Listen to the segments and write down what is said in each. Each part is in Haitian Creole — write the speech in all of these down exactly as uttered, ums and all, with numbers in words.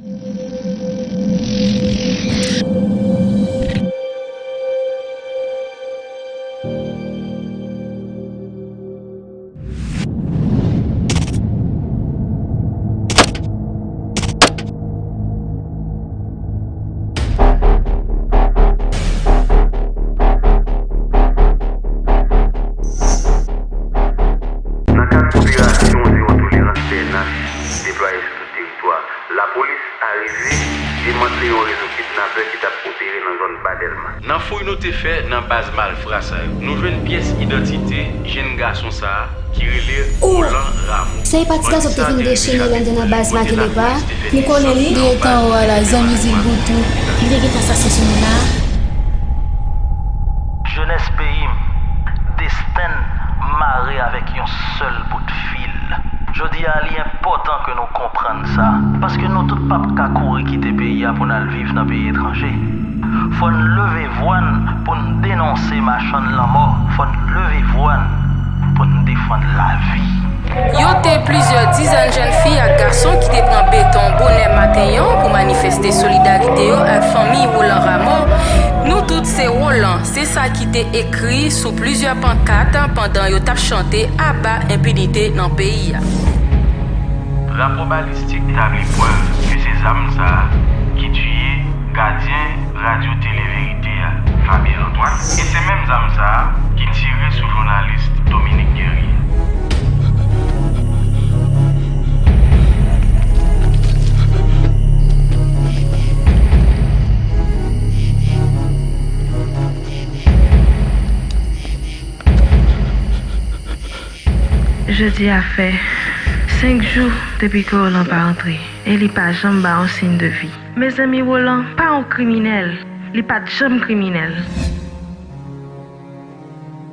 Nan kad operasyon zewo tolerans P N H deplwaye sou tout teritwa, lapolis arive demantle yon rezo kidnapè ki t ap opere nan zòn Ba Dèlma. Nan fouy nou te fè nan baz malfra sa yo, nou jwenn pyès idantite jenn gason sa a ki rele Roland Rameau. Sa e pa ti gason ki te fin dechène l anndan nan baz Makelepa a? Nou konnen li. Li rete anwo a la, zanmi di l boutou. Li te gentan sase sou moun la. Jenès peyi m, desten n mare avèk yon sèl bout fil. Jodi a, li enpòtan ke nou konprann sa, paske nou tout p ap ka kouri kite peyi a pou n al viv nan peyi etranje. Fò n leve vwa n pou n denonse machann lanmò, fò n leve vwa n pou n defann lavi. Yo te plizyè dizèn jèn fi ak gason ki te pran beton bonè maten an pou manifeste solidarite yo ak fanmi Roland Rameau. Nou tout se Roland, se sa ki te ekri sou plizyè pankat pandan yo t ap chante aba enpinite nan peyi a. Rapò balistik tabli prèv ke se zam sa a ki tiye gadyen Radyo Tele Verite a, Fabien Antoine, e se menm zam sa a ki tire sou jounalis Dominique Guerrier. Jodi a fè senk jou depi ke Roland pa rantre e li pa janm ba yon siy de vi. Mezanmi, Roland pa yon kriminèl. Li pa t janm kriminèl.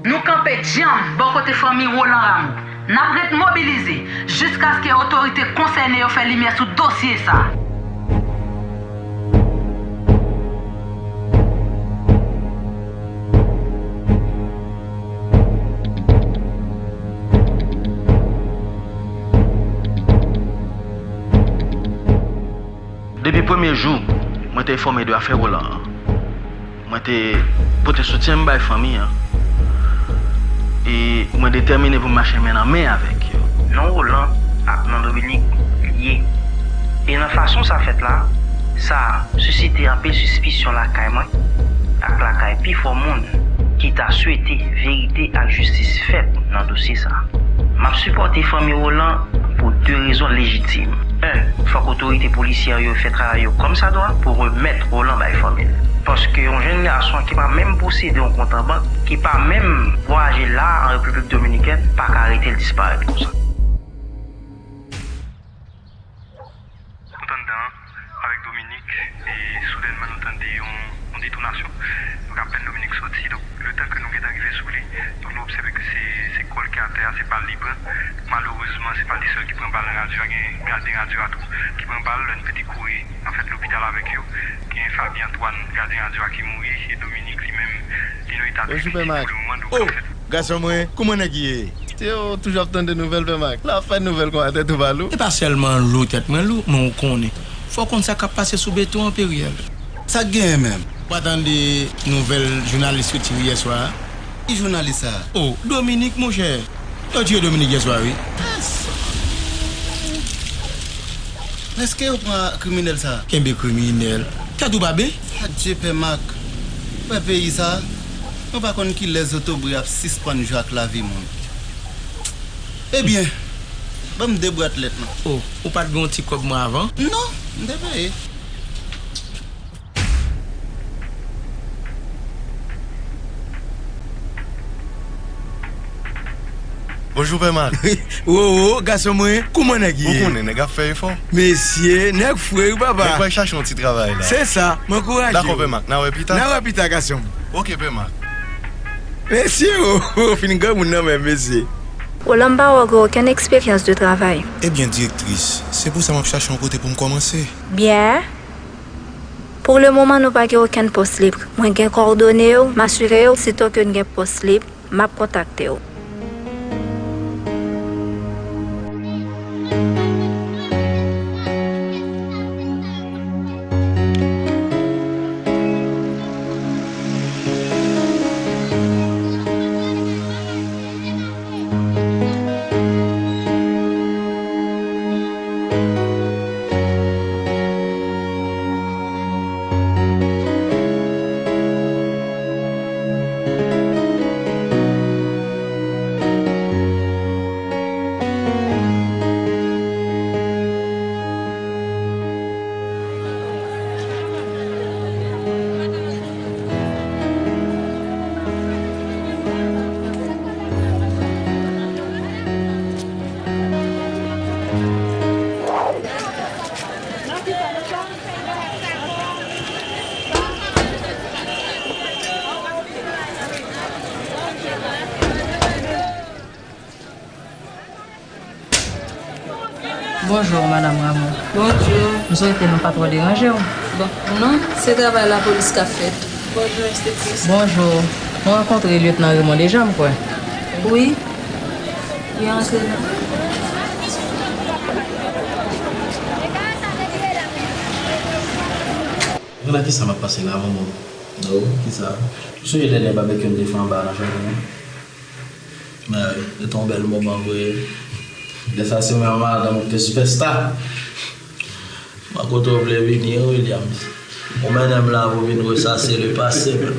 Nou kanpe djanm bò kote fanmi Roland Rameau. N ap ret mobilize jiskaske otorite konsène yo fè limyè sou dosye sa a. Depi premye jou mwen te enfòme de afè Roland an, mwen te pote soutyen m bay fanmi an. E mwen detèmine pou m mache men nan men avèk yo. Non Roland ak non Dominique lye. E nan fason sa fèt la, sa sisite anpil sispisyon lakay mwen ak lakay pifò moun ki ta swete verite ak jistis fèt nan dosye sa. M ap sipòte fanmi Roland pou de rezon lejitim. En, fòk otorite polisyè yo fè travay yo kòmsadwa pou remèt Roland bay fanmi l. Paske yon jenn gason ki pa menm posede yon kont an bank, ki pa menm vwayaje la a an Repiblik Dominikèn, pa ka rete l disparèt konsa. Nou t anndan an avèk Dominique e soudènman nou tande yon, yon detonasyon. Donk apèn Dominique soti, donk letan ke nou gentan rive sou li, donk nou obsève ke se, se kò l ki atè a, se bal li pran. Malerezman, se pa li sèl ki pran bal nan radyo a, gen gadyen radyo a tou ki pran bal. Lè n pete kouri, anfèt, lopital avèk yo, gen Fabien Antoine, gadyen radyo a ki mouri, e Dominique, li menm, li nan eta kritik pou lemoman. Donk, anfèt, gason mwen, kouman nèg ye? Yo toujou ap tande nouvèl, Pè Mak. L ap fè nouvèl konsa, tèt ou pa lou? E pa sèlman lou tèt mwen lou, men ou konnen. Fò w konn sa k ap pase sou beton an, Perièl. Sa k genyen menm? Ou pa tande nouvèl jounalis yo tire yè swa a? Ki jounalis sa a? O, Dominique, monchè. Yo tiye Dominique yè swa, wi. Èske yo pran kriminèl sa a? Kenbe kriminèl. Tèt ou pa ben? Adye, Pè Mak. Ou wè peyi sa a? Mwen pa konn kilè zotobre ap sispann jwe ak lavi moun. Ebyen, ban m de bwat lèt lan. O, ou pa t gen yon ti kòb mwen avan? Non, m te peye. Bonjou, Pè Mak. Wo, wo, gason mwen, kouman nèg ye? Ou konnen, nèg ap fè efò. Mesye, nèg fre, wi, papa. Nèg pral chache yon ti travay la. Se sa, m ankouraje w. Dakò, Pè Mak, n a wè pita. N a wè pita, gason m. Oke, Pè Mak. Mesye, o, o, fin granmoun nan menm, mesye. Roland, m pa wè w gen okenn eksperyans de travay. Ebyen, direktris, se pou sa m ap chache yon kote pou m kòmanse. Byen. Pou le moman, nou pa gen okenn pòs lib. Mwen gen kòdone w, m asire w, sitò ke n gen pòs lib, m ap kontakte w. Bonjou, Madanm Ramon. Bonjou. M swete nou pa twò deranje w. Bon, non, se travay lapolis k ap fèt. Bonjou, enspektris. Bonjou. Nou rankontre Lyetnan Raymond deja, m kwè. Wi. Li antre nan. Ou nan kisa m ap pase la, manman? Oh, kisa? Ou sonje dènye babekyou m te fè anba a nan jaden an? Mwen, se te yon bèl moman vre. Lè sa se mwen ak madanm ou ki te sipèsta. Mwen kote w vle vini, wi, Williams. Ou mennen m la pou vin resase le pase, man.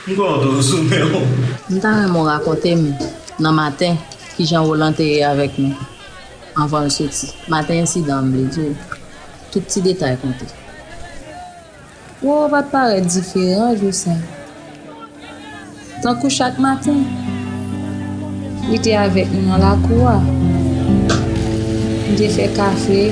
M kontan w sou men w. M ta renmen w rakonte m nan maten kijan Roland te ye avèk nou anvan l soti. Maten ensidan an, m vle di w. Tout ti detay konte. Wowo pa t parèt diferan jou sa. Tankou chak maten, li te avèk nou nan lakou a. Nou te fè kafe.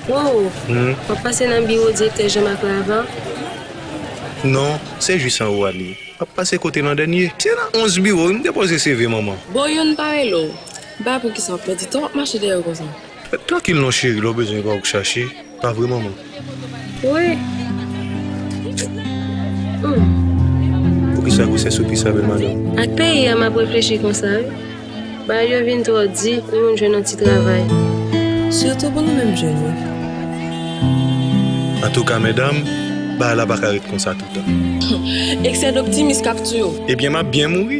Wowo, hmm? W ap pase nan biwo direktè Jean-Marc la avan? Non, se jis anwo a li ye. M ap pase kote l an dènye. Se nan onz biwo wi m depoze C V manman. Bon, youn pa rele w. M pa wè poukisa w pèdi tan w ap mache dèyè yo konsa. Ret trankil non cheri, lè w bezwen pa ou k chache. Pa vre manman? Wi. Hmm. Poukisa gwosès ou pi sa bèl madanm? Ak peyi a m ap reflechi konsa wi. Bagay yo vin twò di pou moun jwenn yon ti travay. Sitou pou nou menm jèn yo. Antouka medam, bagay la pa ka ret konsa toutan. Eksè doptimis k ap tiye w. Ebyen m ap byen mouri.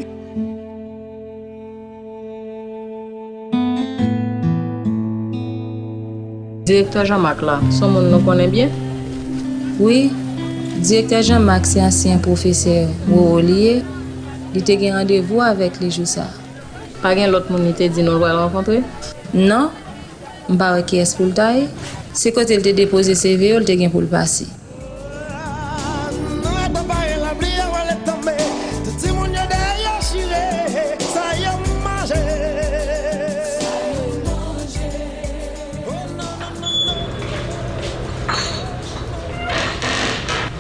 Direktè Jean-Marc la, se yon moun nou konnen byen? Wi, direktè Jean-Marc se ansyen pwofesè Roro li ye. Li te gen randevou avèk li jou sa. Pa gen lòt moun li te di nou l pral rankontre? Non, m pa wè kiyès pou l ta ye. Se kote l te depoze C V yo l te gen pou l pase. Nan lè papa e lapli a wale tonbe, tout timoun yo dèyè yo chire sa yo manje.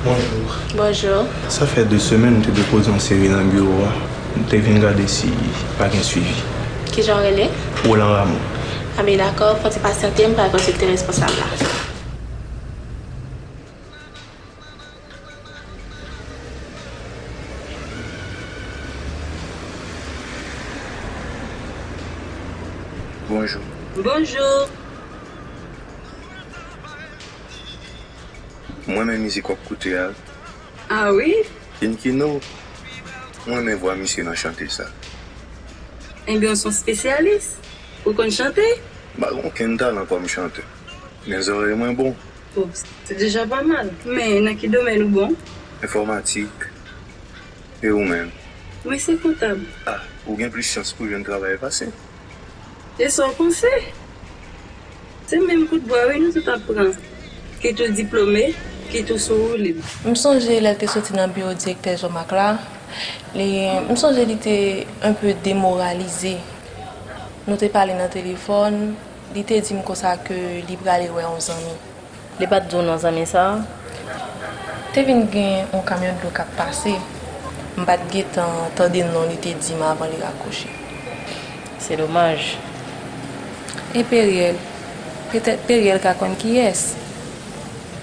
Bonjou. Bonjou. Sa fè de semèn m te depoze yon C V nan biwo a. M te vin gade si pa gen swivi. Kijan w rele? Roland Rameau. Anben dakò, fò w ti pasyante, m pral konsilte responsab la. Bonjou. Bonjou. Mwen menm mizik w ap koute a. A wi? Pinkino. Mwen renmen vwa misye nan chante sa. Enben, w se yon espesyalis. Ou konn chante? M pa gen okenn talan kòm chantè. Men zòrèy mwen bon. O, se deja pa mal. Men nan ki domèn ou bon? Enfòmatik. E ou menm? Mwen se kontab. A, ou gen plis chans pou jwenn travay pase m. E sa w panse? Se menm kout bwa wi nou tout ap pran. Kit ou diplome, kit ou sou woulib. M sonje lè l te soti nan biwo direktè Jean-Marc la, li, m sonje li te enpe demoralize. Nou te pale nan telefòn, li te di m konsa ke li prale wè yon zanmi. Li pa t di w non zanmi sa a? Te vin gen yon kamyon dlo k ap pase. M pa t gentan tande non li te di m avan li rakwoche. Se domaj. E Periel? Petèt Periel ka konn kiyès.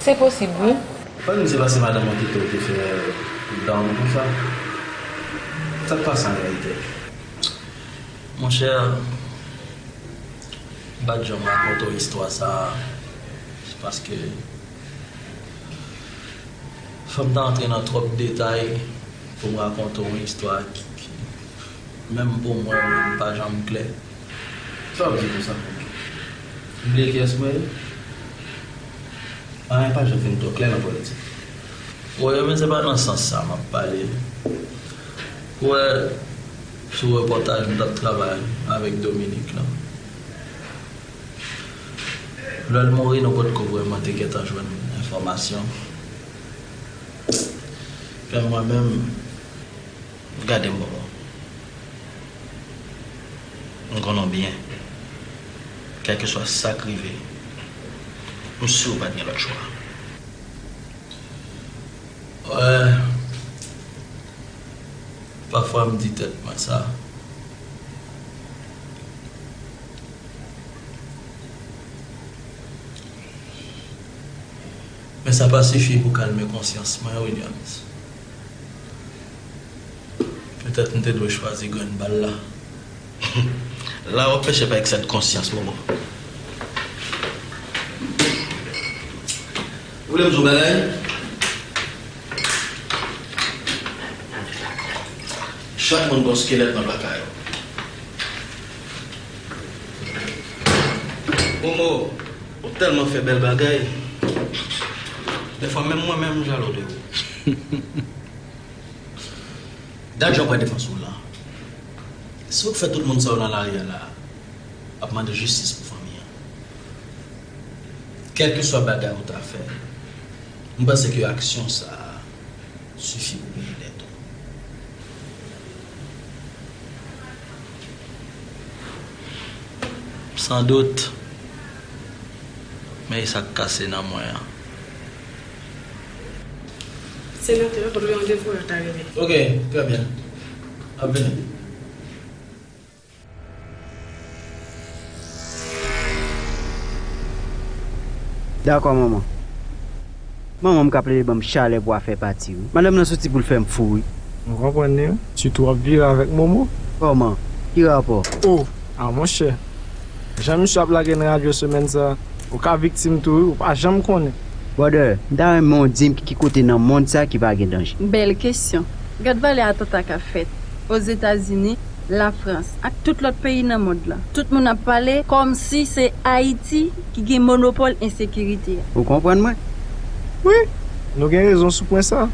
Se posib, wi. Ou pa di m se paske madanm ou kite w te fè down konsa? Sa k pase an reyalite? Monchè, m pa t janm rakonte w istwa sa a, se paske fò m ta antre nan twòp detay pou m rakonte w yon istwa ki, ki, menm pou mwen, menm pa janm klè. Sa w ap di konsa? Ou bliye kiyès mwen ye? Anyen pa janm fin twò klè nan politik. Wi, men se pa nan sans sa m ap pale. Ou wè, sou repòtaj m t ap travay avèk Dominique lan. Lè l mouri, nou potko vrèman te gentan jwenn enfòmasyon. Men mwen menm, gade m bò. M konnen w byen. Kèlkeswa sa k rive, m si w pa t gen lòt chwa. Wè, pafwa m di tèt mwen sa. Men sa pa sifi pou kalme konsyans mwen, Williams. Petèt m te dwe chwazi grenn bal la. La w ap peche pa eksè de konsyans, Momo. Ou vle m di w bagay? Chak moun gon skelèt nan plaka yo. Momo, ou tèlman fè bèl bagay. Dèfwa menm mwen menm m jalou de ou. Gad jan w pran defans ou la. Si w k fè tout moun sa yo nan lari a la ap mande jistis pou fanmi an. Kèlkeswa bagay ou ta fè, m panse ke aksyon sa a sifi pou peye dèt ou. Sandout, men e sa k kase nan mwen an. Senatè, kote randevou a ta rele? Ok, trè byen. Ap vini. Dakò, manman. Manman m ka plede ban m chalè pou afè pati, wi. Madanm nan soti pou l fè m fou, wi. M konprann li, wi. Sitou w ap vire avèk Momo. Kòman? Ki rapò? O! A, monchè. Jan misye ap lage nan radyo semèn sa a, ou ka viktim tou, wi, ou pa janm konnen. Brother, m ta renmen w di m ki kote nan mond sa ki pa gen danje. Bèl kesyon. Gad valè atanta k ap fèt Ozetazini, Lafrans ak tout lòt peyi nan mond lan. Tout moun ap pale kòmsi se Ayiti ki gen monopòl ensekirite a. Ou konprann mwen? Wi, nou gen rezon sou pwen sa.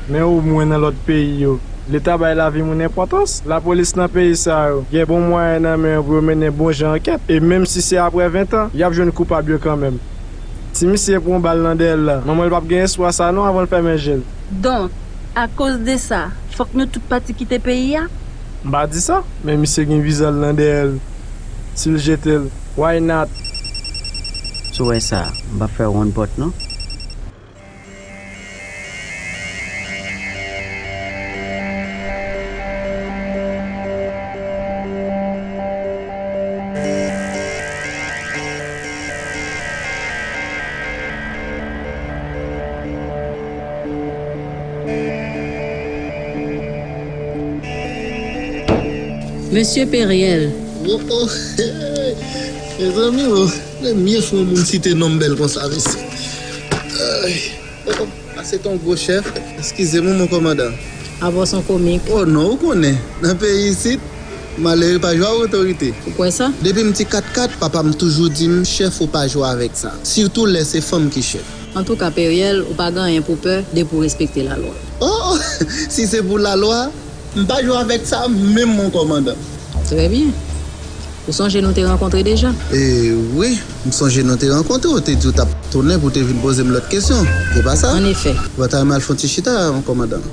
Men omwen nan lòt peyi yo, Leta bay lavi moun enpòtans. Lapolis nan peyi sa yo gen bon mwayen nan men yo pou yo mennen bon jan ankèt. E menm si se apre ven tan, y ap jwenn koupab yo kanmenm. Si misye pran bal nan dèyè l la, manman l p ap gen espwa sa non avan l fèmen je l. Donk, akoz de sa, fòk nou tout pati kite peyi a? M pa di sa, men misye gen viza l nan dèyè l. Si l jete l, why not? Si w wè sa, m p ap fè w wonn pòt non. Mesye Periel. Oh, oh, hey, mezanmi, oh, premye fwa yon moun site non m bèl konsa, mesye. Ay, oh, oh, a se t on gwo chèf. Eskize m, mon kòmandan. Abòson komik. Oh non, ou konnen, nan peyi isit, malere pa jwe ak otorite. Ou kwè sa? Depi m ti kat kat, papa m toujou di m, chèf ou pa jwe avèk sa. Sitou lè se fanm ki chèf. Antouka, Periel, ou pa gen anyen pou pè depi w respekte lalwa. Oh, si se pou lalwa, m pa jwe avèk sa menm, mon kòmandan. Trè byen. Ou sonje nou te rankontre deja? E wi, m sonje nou te rankontre, ou te di w t ap tounen pou w te vin poze m lòt kesyon. E pa sa? Annefè. Batay m al fè yon ti chita, mon kòmandan.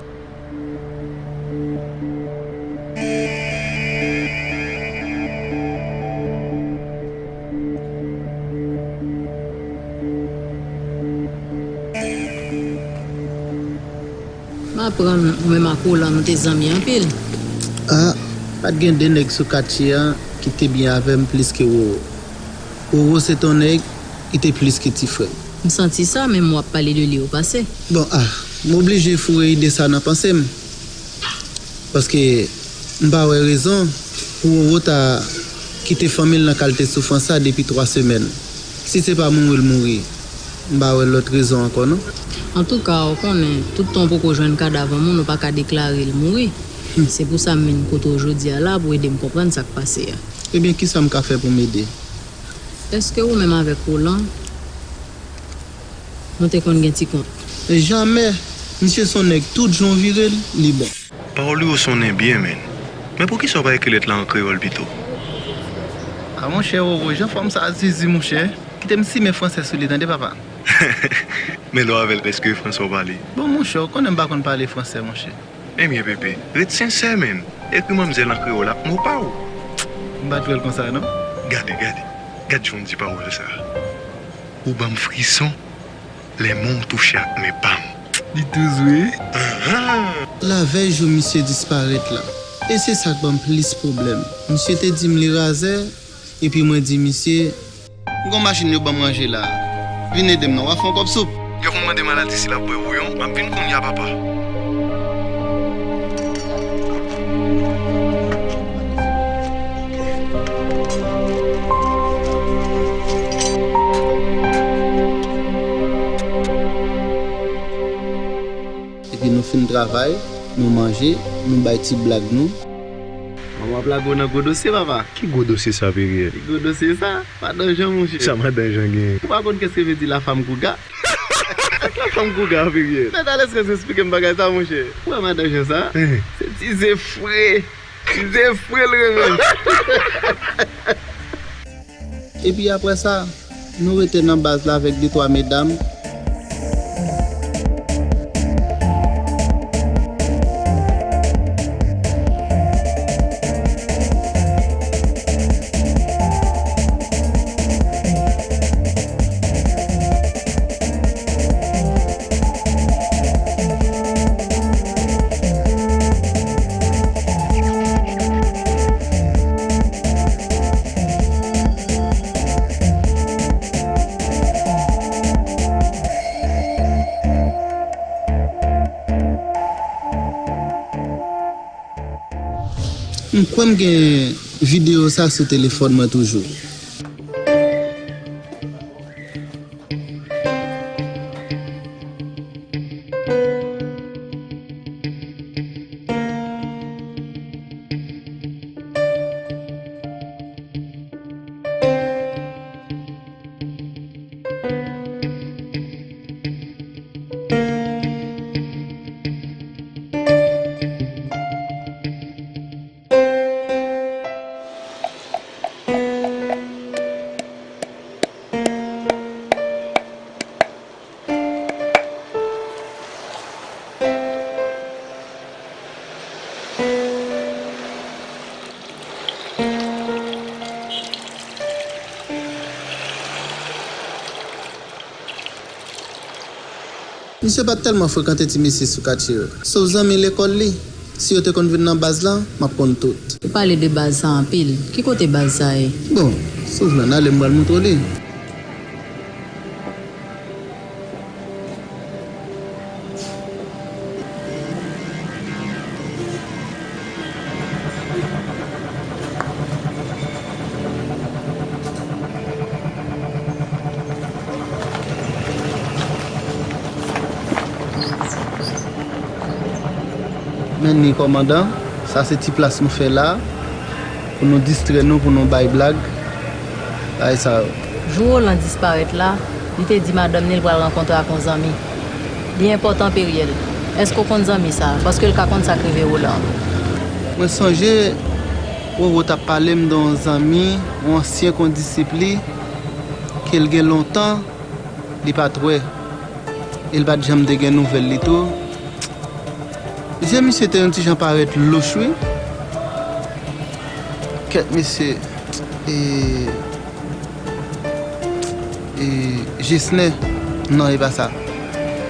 M aprann ou menm ak Roland nou te zanmi anpil. Ah, pa t gen de nèg sou katye a ki te byen avè m plis ke Roro. Roro se t on nèg ki te plis ke ti frè m. M santi sa, menm w ap pale de li o pase. Bon, ah, m oblije foure ide sa nan panse m. Paske m pa wè rezon pou Roro ta kite fanmi l nan kalite soufrans sa depi twa semèn. Si se pa mouri l mouri, m pa wè lòt rezon ankò non. Antouka, ou konnen, tout tan w poko jwenn kadav yon moun, ou pa ka deklare l mouri. Se pou sa m vin kote w jodi a la pou ede m konprann sa k pase a. Ebyen, kisa m ka fè pou m ede? Èske ou menm avèk Roland, nou te konn gen ti kont? Jamè! Misye se yon nèg, tout jan w vire l, li bon. Pawòl yo sonnen byen, menn. Men poukisa w pa ekri lèt la an kreyòl pito? A monchè Roro, jan fanm sa a zizi, monchè. Kite m simen fransè sou li, tande, papa. Men lè w avè l, èske e fransè w pale? Bon, monchè, ou konnen m pa konn pale fransè, monchè. Ebyen, Pepe, ret sensè, menn. Ekri manmzèl an kreyòl ak mo pa w. M pa t wè l konsa, non. Gade, gade. Gad jan w di pawòl sa. Ou ban m frison lè men w touche ak men pa m. Li dous wi. Anhan! Lavèy jou misye disparèt la, e se sa k ban m plis pwoblèm. Misye te di m li razè, epi mwen di misye, m gon machin yo ban m ranje la. Vin ede m non, w a fè yon kòb soup. Yo konn mande maladi si l ap bwè bouyon, m ap vin kounye a papa. Epi nou fin travay, nou manje, nou bay ti blag nou. Manman ap lage w nan gwo dosye, papa. Ki gwo dosye sa, Periel? Ki gwo dosye sa? Madan Jan, monchè. Sa Madan Jan genyen? Ou pa konn kès ke vle di la femme gouga? La femme gouga, Periel. Mèt Alès rès esplike m bagay sa, monchè. Ou wè Madan Jan sa? Ehe. Se ti ze fre. Ti ze fre l renmen. Epi apre sa, nou rete nan baz la avèk de twa medam. M kwè m gen videyo sa sou telefòn mwen toujou. Misye pa t tèlman frekante ti mesye sou katye yo, sof zanmi lekòl li. Si yo te konn vin nan baz la, m ap konn tout. Ou pale de baz sa anpil. Ki kote baz sa ye? Bon, si w vle n ale, m pral montre w li. Men ni kòmandan, sa se ti plas nou fè la, pou nou distrè nou, pou nou bay blag, bagay sa yo. Jou Roland disparèt la, li te di madanm ni l pral rankontre ak yon zanmi. Li enpòtan, Periel. Èske w konn zanmi sa a? Paske l ka konn sa k rive Roland. Mwen sonje, Roro t ap pale m de yon zanmi, yon ansyen kondisip li, ke l gen lontan, li pa t wè. E l pa t janm te gen nouvèl li tou. Je misye te yon ti jan parèt louch, wi. Kèt, mesye. E, e, Jesnen. Non, e pa sa.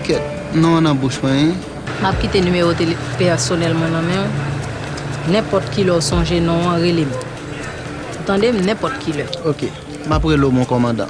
Kèt, non an nan bouch mwen, wi. M ap kite nimewo tele-, pèsonèl mwen nan men w. Nenpòt kilè w sonje non an, rele m. Ou tande m? Nenpòt kilè. Ok. M ap rele w, mon kòmandan.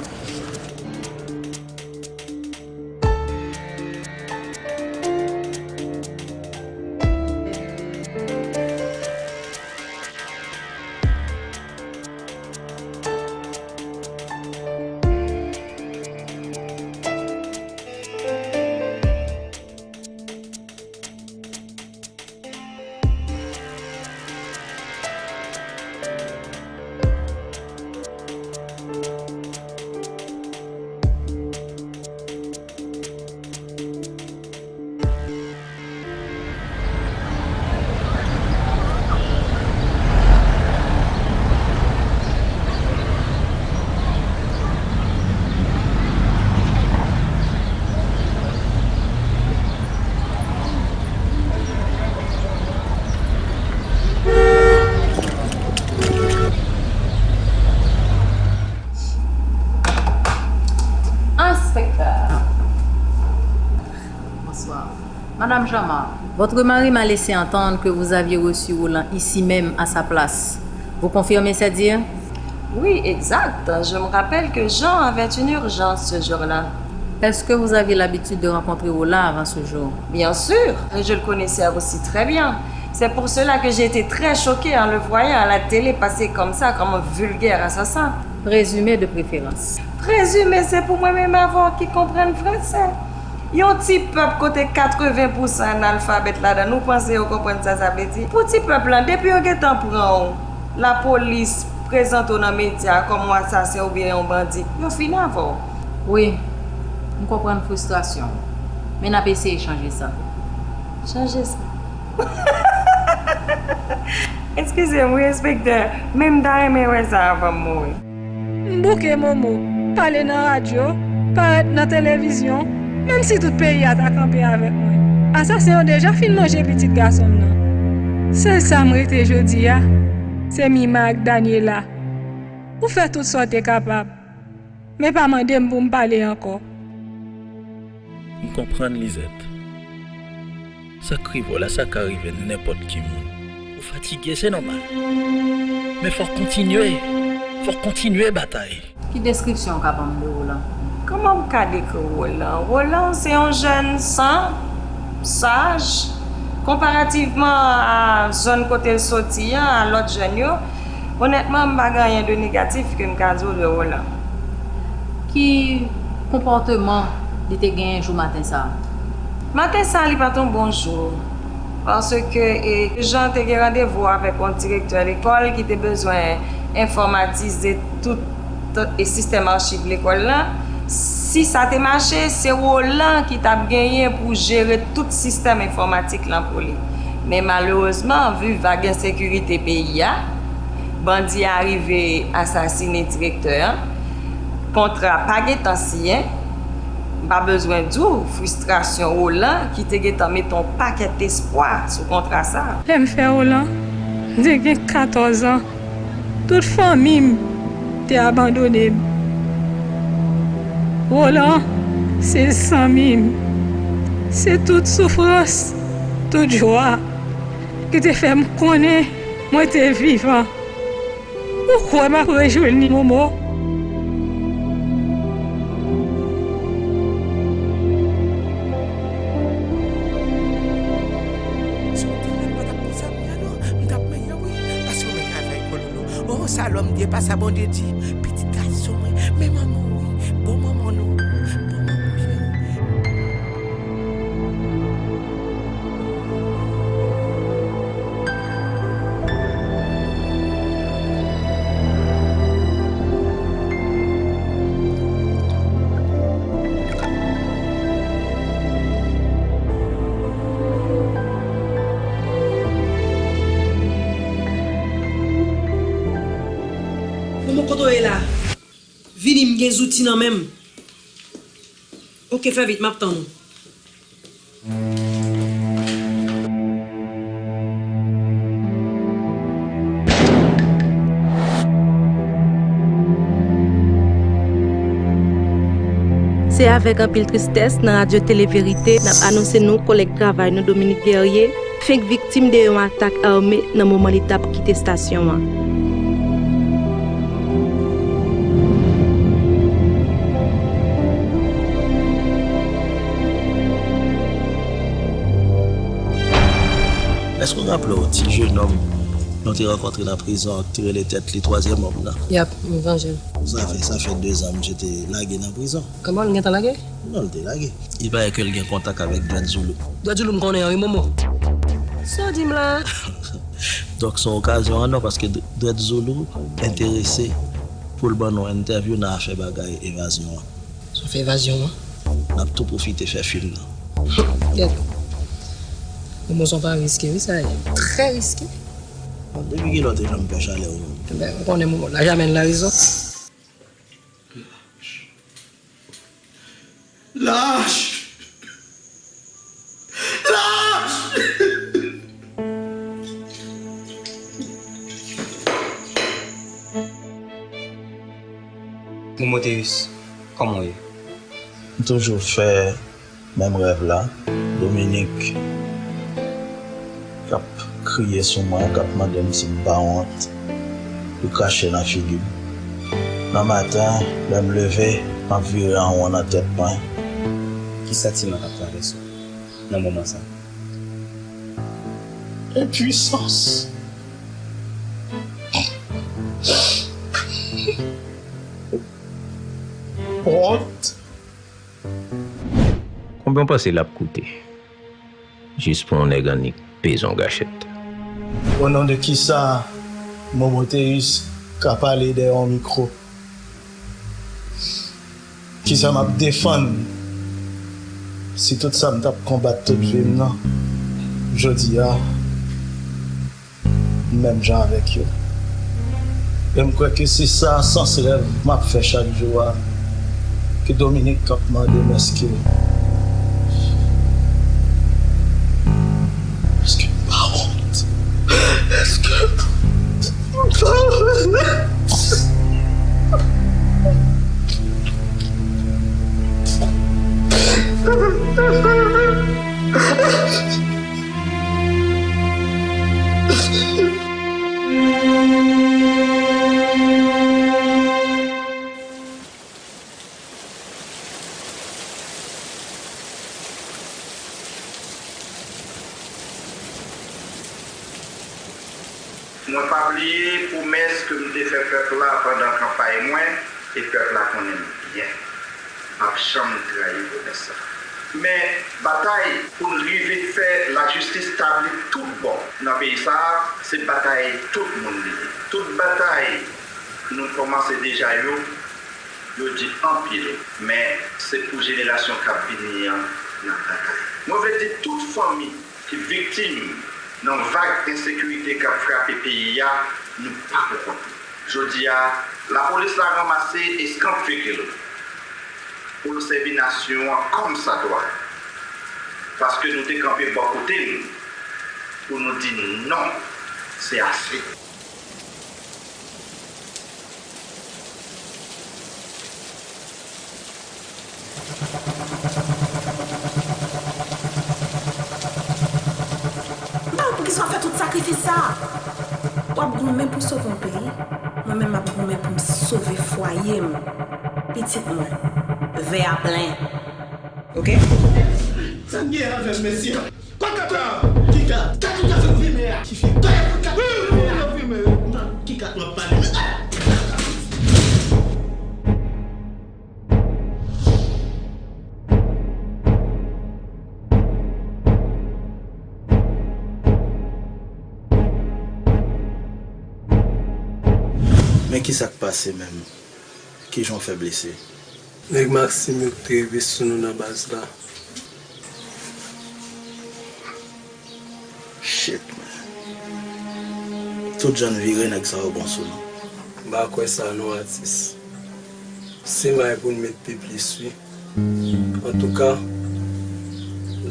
Madame Jean-Marc, votre mari m'a laissé entendre que vous aviez reçu Roland ici même à sa place. Vous confirmez ces dires? Oui, exact. Je me rappelle que Jean avait une urgence ce jour-là. Est-ce que vous aviez l'habitude de rencontrer Roland avant ce jour? Bien sûr, et je le connaissais aussi très bien. C'est pour cela que j'ai été très choquée en le voyant à la télé passer comme ça, comme un vulgaire assassin. Présumé de préférence. Prezime se pou mwen menm avè w ki konprann fransè. Yon ti pèp kote katreven pousan analfabèt ladan, nou panse yo konprann sa sa vle di? Pou ti pèp lan, depi yo gentan pran w, lapolis prezante w nan medya kòm yon asasen oubyen yon bandi, yo fini avè w. Wi, m konprann fristrasyon w, men n ap eseye chanje sa. Chanje sa. Eskize m, wi, enspektè, men m ta renmen wè sa anvan m mouri. M bouke Momo, pale nan radyo, parèt nan televizyon, menm si tout peyi a ta kanpe avèk mwen. Asasen yo deja fin manje pitit gason m nan. Sèl sa m rete jodi a, se Mima ak Daniela. Ou fè tout sa w te kapab, men pa mande m pou m pale ankò. M konprann, Lizèt. Sa k rive w la, sa ka rive nenpòt ki moun. Ou fatige, se nòmal. Men fòk kontinye. Fòk kontinye batay. Ki deskripsyon w ka ban m de Roland? Kòman m ka dekri Roland? Roland se yon jèn san, saj, konparativman a zòn kote l soti an, a lòt jèn yo. Onètman, m pa gen anyen de negatif ke m ka di w de Roland. Ki konpòteman li te genyen jou maten sa a? Maten sa a, li pa t yon bon jou. Paske e, Jean te gen randevou avèk yon direktè lekòl ki te bezwen enfòmatize tout e sistèm achiv lekòl lan. Si sa te mache, se Roland ki t ap genyen pou jere tout sistèm enfòmatik lan pou li. Men malerezman, vi vag ensekirite peyi a, bandi a rive asasine direktè an. Kontra pa gentan siyen. M pa bezwen di w fristrasyon Roland ki te gentan mete yon pakèt espwa sou kontra sa a. Lè m fè Roland, m te gen katòz an. Tout fanmi m te abandone m. Roland se zanmi m. Se tout soufrans, tout jwa ki te fè m konnen mwen te vivan. Ou kwè m ap rejwenn li, Momo? Si w te wè m pa t ap konsa kounye a non, m t ap meyè wi, paske w wè travay kololo. O, sa lòm di, e pa sa Bondye di? Pitit gason wi, men manman w wi, bon manman non, bon manman cheri. Momo, kote w ye la? Vini, m gen zouti nan men m. Oke, fè vit, m ap tann ou. Se avèk anpil tristès nan Radyo Tele Verite n ap anonse nou kolèg travay nou Dominique Guerrier fenk viktim de yon atak ame nan moman li t ap kite estasyon an. Èske w raple w ti jenòm nou te rankontre nan prizon an ki te rele tèt li twazyèm òm nan? Yap, m sonje l. Sa fè, sa fè dezan misye te lage nan prizon. Kòman, l gentan lage? Non, l te lage. Il paraît ke l gen kontak avèk Dread Zulu. Dread Zulu m konnen an wi, Momo. Sa w di m la a? Donk, se yon okazyon an non, paske Dread Zulu enterese pou l ban nou entèvyou nan afè bagay evazyon an. Sa w fè evazyon an? N ap tou pwofite fè fim nan. Gèt. Momo, se yon pari riske wi sa ye. Trè riske. Bon, depi kilè w te janm pè chalè ou menm? Enben, ou konnen Momo, la jamè l nan rezon. Lach! Lach! Momo Théus, kòman w ye? M toujou fè Menm rèv la, Dominik k ap kriye sou mwen, k ap mande m si m pa wont, pou krache nan figi m. Nan maten, lè m leve, m ap vire an won nan tèt mwen. Ki santiman k ap travèse w nan moman sa? Enpwisans. Wont. Konbyen w panse l ap koute? Jis pou yon nèg annik peze yon gachèt. O non de kisa Momoteus ka pale dèyè yon mikwo? Kisa m ap defann si tout sa m t ap konbat tout vi m nan, jodi a, m menm jan avèk yo? E m kwè ke se sa sans rèv m ap fè chak jou a, ke Dominik k ap mande m èske, èske m pa wont? Èske m pa wont? Mwen pa bliye pwomès ke m te fè pèp la pandan kanpay mwen, e pèp la konnen m byen. M p ap janm trayi pwomès sa. Men, batay pou n rive fè lajistis tabli tout bò nan peyi sa a, se batay tout moun li ye. Tout batay nou kòmanse deja yo, yo di anpil, men se pou jenerasyon k ap vini an n ap batay. Mwen vle di tout fanmi ki viktim nan vag ensekirite k ap frape peyi a, nou pa pou kont nou. Jodi a, lapolis la ranmase eskanp figi l pou l sèvi nasyon an kòmsadwa, paske nou te kanpe bò kote n pou nou di non, se ase. M pa wè poukisa w fè tout sakrifis sa a. W ap goumen pou sove yon peyi, mwen menm m ap goumen pou m sove fwaye m, pitit mwen, vè a plen. Oke? Sa n gen avè m, mesye? Kòkata! Kika? Kaka w ta fè m fimen a? Ki fi? Kaka w ta fè m fimen a? Kika w ap pale? Men kisa k pase menm? Kijan w fè blese? Nèg Maxime yo ki te rive sou nou nan baz la. Shit, man. Tout jan n vire, nèg sa yo bon sou nou. M pa kwè sa non, atis. Se may pou n met pi plis, wi. Antouka,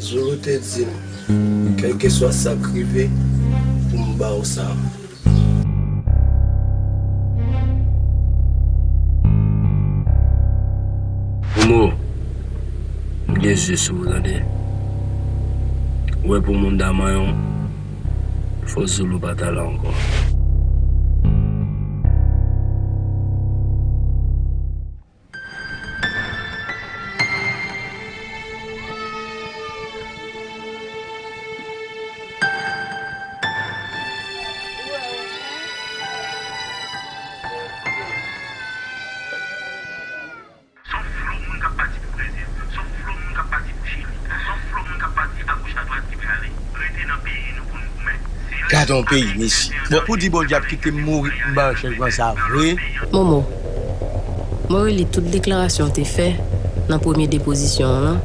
Zulu te di m, kèlkeswa sa k rive, pou m ba w sa. Momo, m gen zye sou ou, tande. Ou wè pou moun damanyon, fò Zulu pa t al ankò. Son flo moun k ap pati pou Brezil, son flo moun k ap pati pou Chili, son flo moun k ap pati agoch adwat ki prale. Rete nan peyi nou pou n goumen. Gade yon peyi, mesye. Bon, pou di Bondye ap kite m mouri, m pa wè chanjman sa vre. Momo, mwen reli tout deklarasyon w te fè nan premye depozisyon w lan.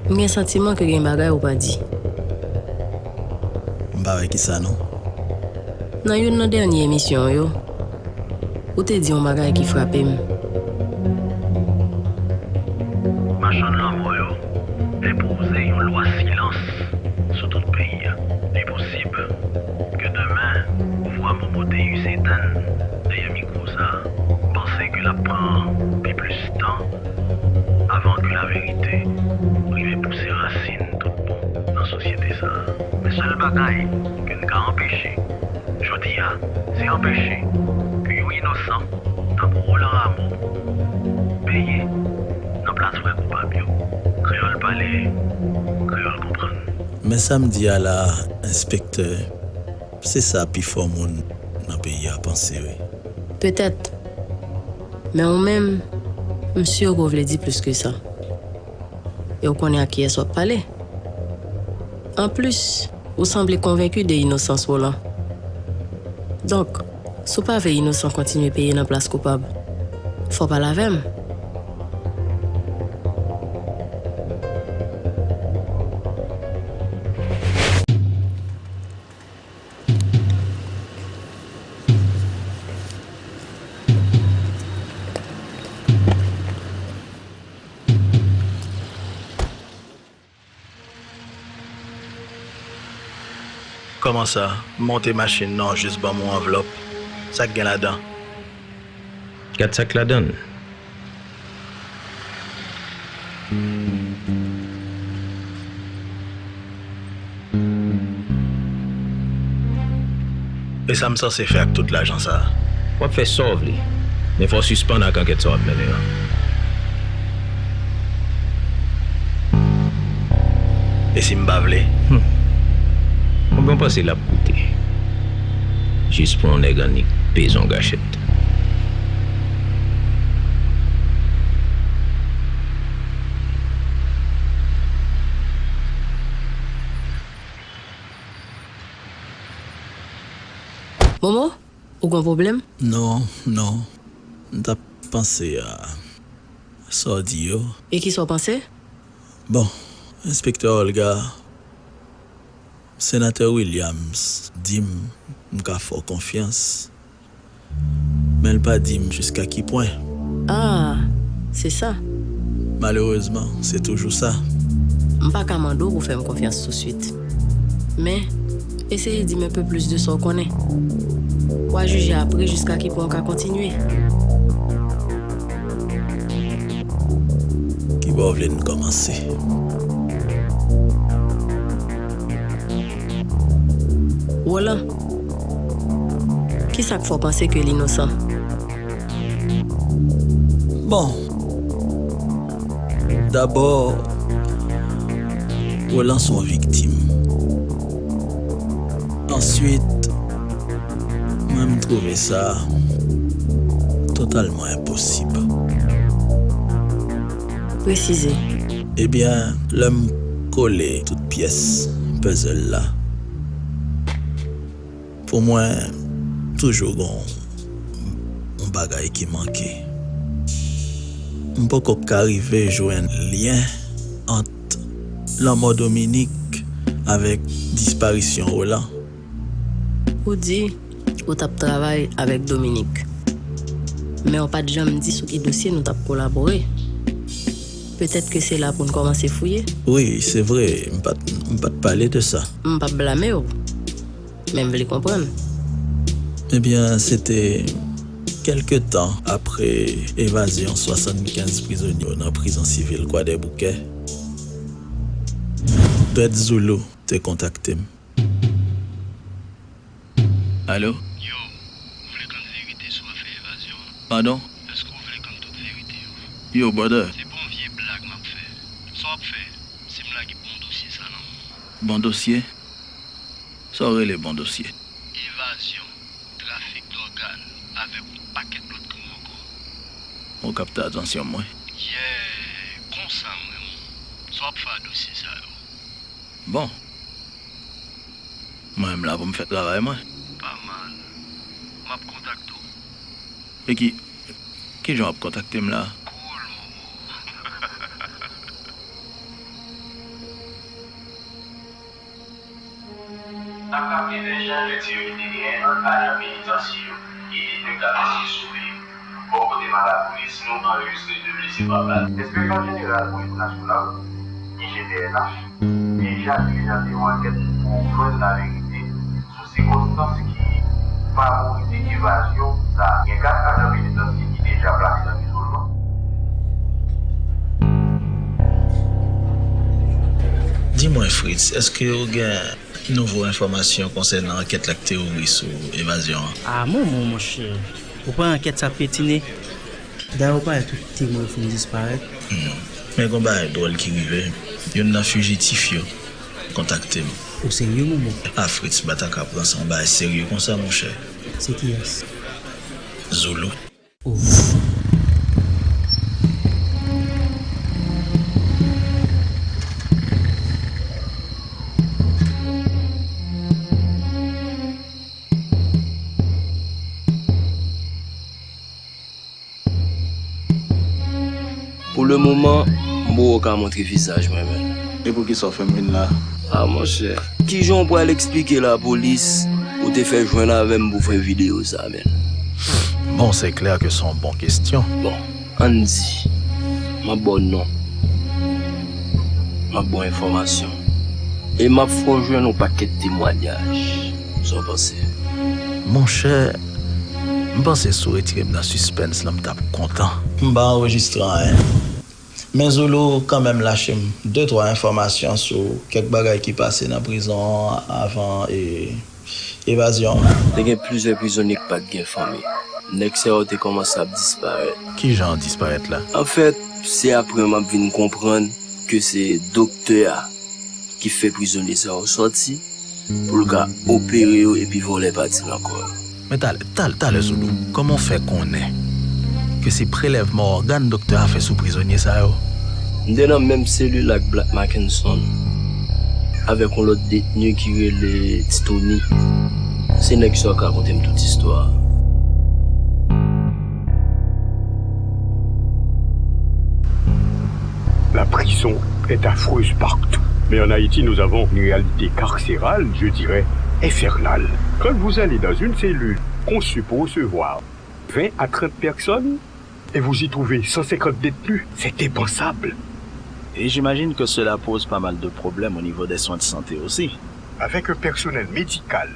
M gen santiman ke gen bagay ou pa di. M pa wè kisa non. Nan youn nan dènye emisyon w yo, ou te di yon bagay ki frape m. Machann lanmò yo enpoze yon lwa silans sou tout peyi a. Li posib ke demen, vwa Momo Deus etenn dèyè mikwo sa a. M panse ke l ap pran pi plis tan avan ke laverite Bagay ke n ka anpeche jodi a, se anpeche ke yon inosan tankou Roland Rameau peye nan plas vrè koupab yo. Kreyòl pale, kreyòl konprann. Men sa m di a la a, enspektè, se sa pifò moun nan peyi a panse, wi. Petèt. Men ou menm, m si ke w vle di plis ke sa. E w konnen ak kiyès w ap pale. Anplis, ou sanble konvenki de inosans Roland. Donk, si w pa vle inosan kontinye peye nan plas koupab, fò w pale avè m. Kòman sa? Monte machin nan, jis ban m yon anvlòp. Sa k gen ladan? Gad sa k ladan l. E sa m sanse fè ak tout lajan sa a? W ap fè sa w vle, men fò w sispann ak ankèt sa w ap mennen an. E si m pa vle? Hum. Konbyen w panse l ap koute? Jis pou yon nèg annik peze yon gachèt. Momo, ou gen yon pwoblèm? Non, non. M t ap panse a sa w di yo. E kisa w panse? Bon, Enspektè Olga, Senatè Williams di m m ka fè w konfyans, men l pa di m jiska ki pwen. Ah, se sa. Malerezman, se toujou sa. M pa ka mande w pou w fè m konfyans tousuit. Men, eseye di m enpe plis de sa w konnen. W a jije apre jiska ki pwen w ka kontinye. Ki bò w vle n kòmanse? Roland, kisa k fè w panse ke l inosan? Bon, dabò, Roland se yon viktim. Answit, mwen, m twouve sa totalman enposib. Presize. Ebyen, lè m kole tout pyès puzzle la, pou mwen, toujou gen yon bagay ki manke. M poko ka rive jwenn lyen ant lanmò Dominique avèk disparisyon Roland. Ou di ou t ap travay avèk Dominique, men w pa t janm di sou ki dosye nou t ap kolabore. Petèt ke se la pou n kòmanse fouye. Wi, se vre, m pa t, m pa t pale de sa. M p ap blame w, men m vle konprann. Ebyen, se te kèlke tan apre evazyon swasannkenz prizonye yo nan prizon sivil Kwadèboukè. Dwèt Zoulou te kontakte m. Alo? Yo, m vle konn verite sou afè evazyon an. Padon? Èske w vle konn tout verite yo? Yo, brother. Se pa yon vye blag m ap fè. Sa w ap fè, se m lage bon dosye sa nan men w. Bon dosye? Sa w rele bon dosye? Evazyon, trafik dògàn, avèk yon pakèt lòt krim ankò. Ou kapte atansyon mwen. Yeah, konsa m renmen w. Sa w ap fè a dosye sa yo? Bon. Mwen menm la pou m fè travay mwen. Pa mal. M ap kontakte w. E ki, kijan w ap kontakte m la? Cool, Momo. N ap raple de echanj de tir ki te genyen ant ajan penitansye yo e de gad ki sove yo. Bò kote Matapolis, nou anrejistre de blese pa bal. Enspektè Jeneral Polis Nasyonal, I G P N H, deja dilijante yon ankèt pou jwenn laverite sou sikonstans ki favorite evazyon sa a. Gen kat ajan penitansye ki deja plase nan izolman. Di mwen, Fritz, èske ou gen Nouvo enfòmasyon konsènan ankèt la k te ouvri sou evazyon an. A, mon, mon, monchè. Ou pa wè ankèt sa petine? Dayè, ou pa wè tout temwen yo fin disparèt? Hmm. Men gen yon bagay dwòl ki rive. Youn nan fijitif yo kontakte m. Ou serye, Momo? Epa Fritz Bataka pran sa yon bagay serye konsa, monchè. Se kiyès? Zoulou. Oh. Pou le moman, m poko ka montre vizaj mwen, menm. E poukisa w fè m vin la? A, monchè, kijan w pral eksplike lapolis ou te fè jwenn avè m pou fè videyo sa, menm? Bon, c'est clair que c'est une bonne question. Bon, ann di, m ap ba w non. M ap ba w enfòmasyon. E m ap fè w jwenn yon pakèt temwayaj. Sa w panse? Monchè, m panse si w retire m nan sispens lan, m t ap kontan. M pa anrejistre anyen. Men Zoulou kanmenm lache m de twa enfòmasyon sou kèk bagay ki pase nan prizon an avan, e, evazyon an. Te gen plizyè prizonye k pa t gen fanmi. Nèg sa yo te kòmanse ap disparèt. Kijan yo disparèt la? Anfèt, se apre m ap vin konprann ke se doktè a ki fè prizonye sa yo sòti pou l ka opere yo epi vòlè pati nan kò yo. Men talè, talè, talè, Zoulou, kòman w fè konnen ke se prelèvman ògàn doktè a fè sou prizonye sa yo? M te nan menm selil ak Black Mackenson, avèk yon lòt detni ki rele Ti Tony. Se nèg sa yo k rakonte m tout istwa a. La prison est affreuse partout. Mais en Haïti, nous avons une réalité carcérale, je dirais, infernale. Quand vous allez dans une cellule conçue pour recevoir vingt à trente personnes et vous y trouvez cent cinquante détenus, c'est impensable. Et j'imagine que cela pose pas mal de problèmes au niveau des soins de santé aussi. Avec un personnel médical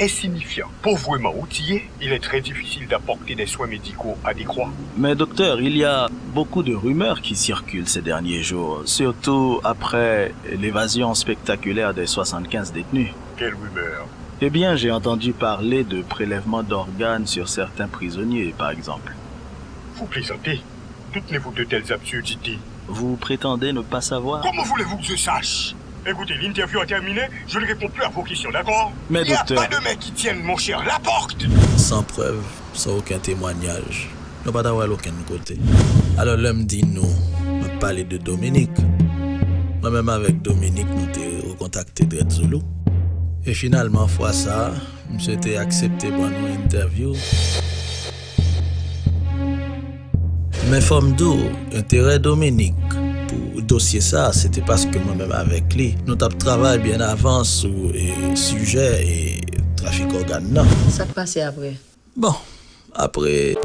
insignifiant, pauvrement outillé, il est très difficile d'apporter des soins médicaux adéquats. Mais docteur, il y a beaucoup de rumeurs qui circulent ces derniers jours, surtout après l'évasion spectaculaire des soixante-quinze détenus. Quelle rumeur? Eh bien, j'ai entendu parler de prélèvement d'organes sur certains prisonniers, par exemple. Vous plaisantez. Toutes les vous de telles absurdités. Vous prétendez ne pas savoir? Comment voulez-vous que je sache? Écoutez, l'interview a terminé, je ne réponds plus à vos questions, d'accord? Mais docteur. Il n'y a pas de mais qui tienne, mon cher Laporte! Sans preuve, sans aucun témoignage, nou pa ta wè l okenn kote. Alò, lè m di nou, m ap pale de Dominique. Mwen menm avèk Dominique, nou te rekontakte Dread Zulu. E finalman, fwa sa a, misye te aksepte ban nou entèvyou. Men fò m di w, enterè Dominique pou dosye sa a, se te paske mwen menm avèk li, nou t ap travay byen avan sou, e, sijè, e, trafik ògàn nan. Sa k pase apre? Bon, apre.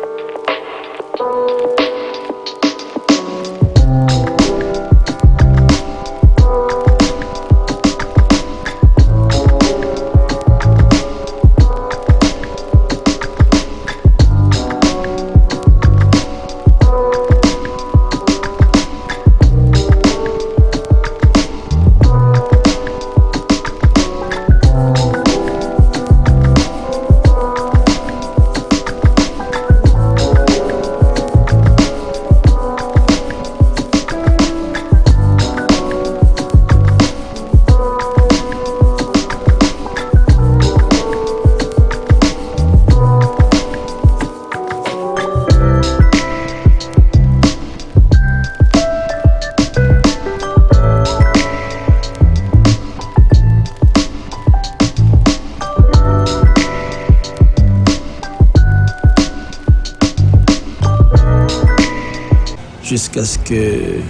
Jiskaske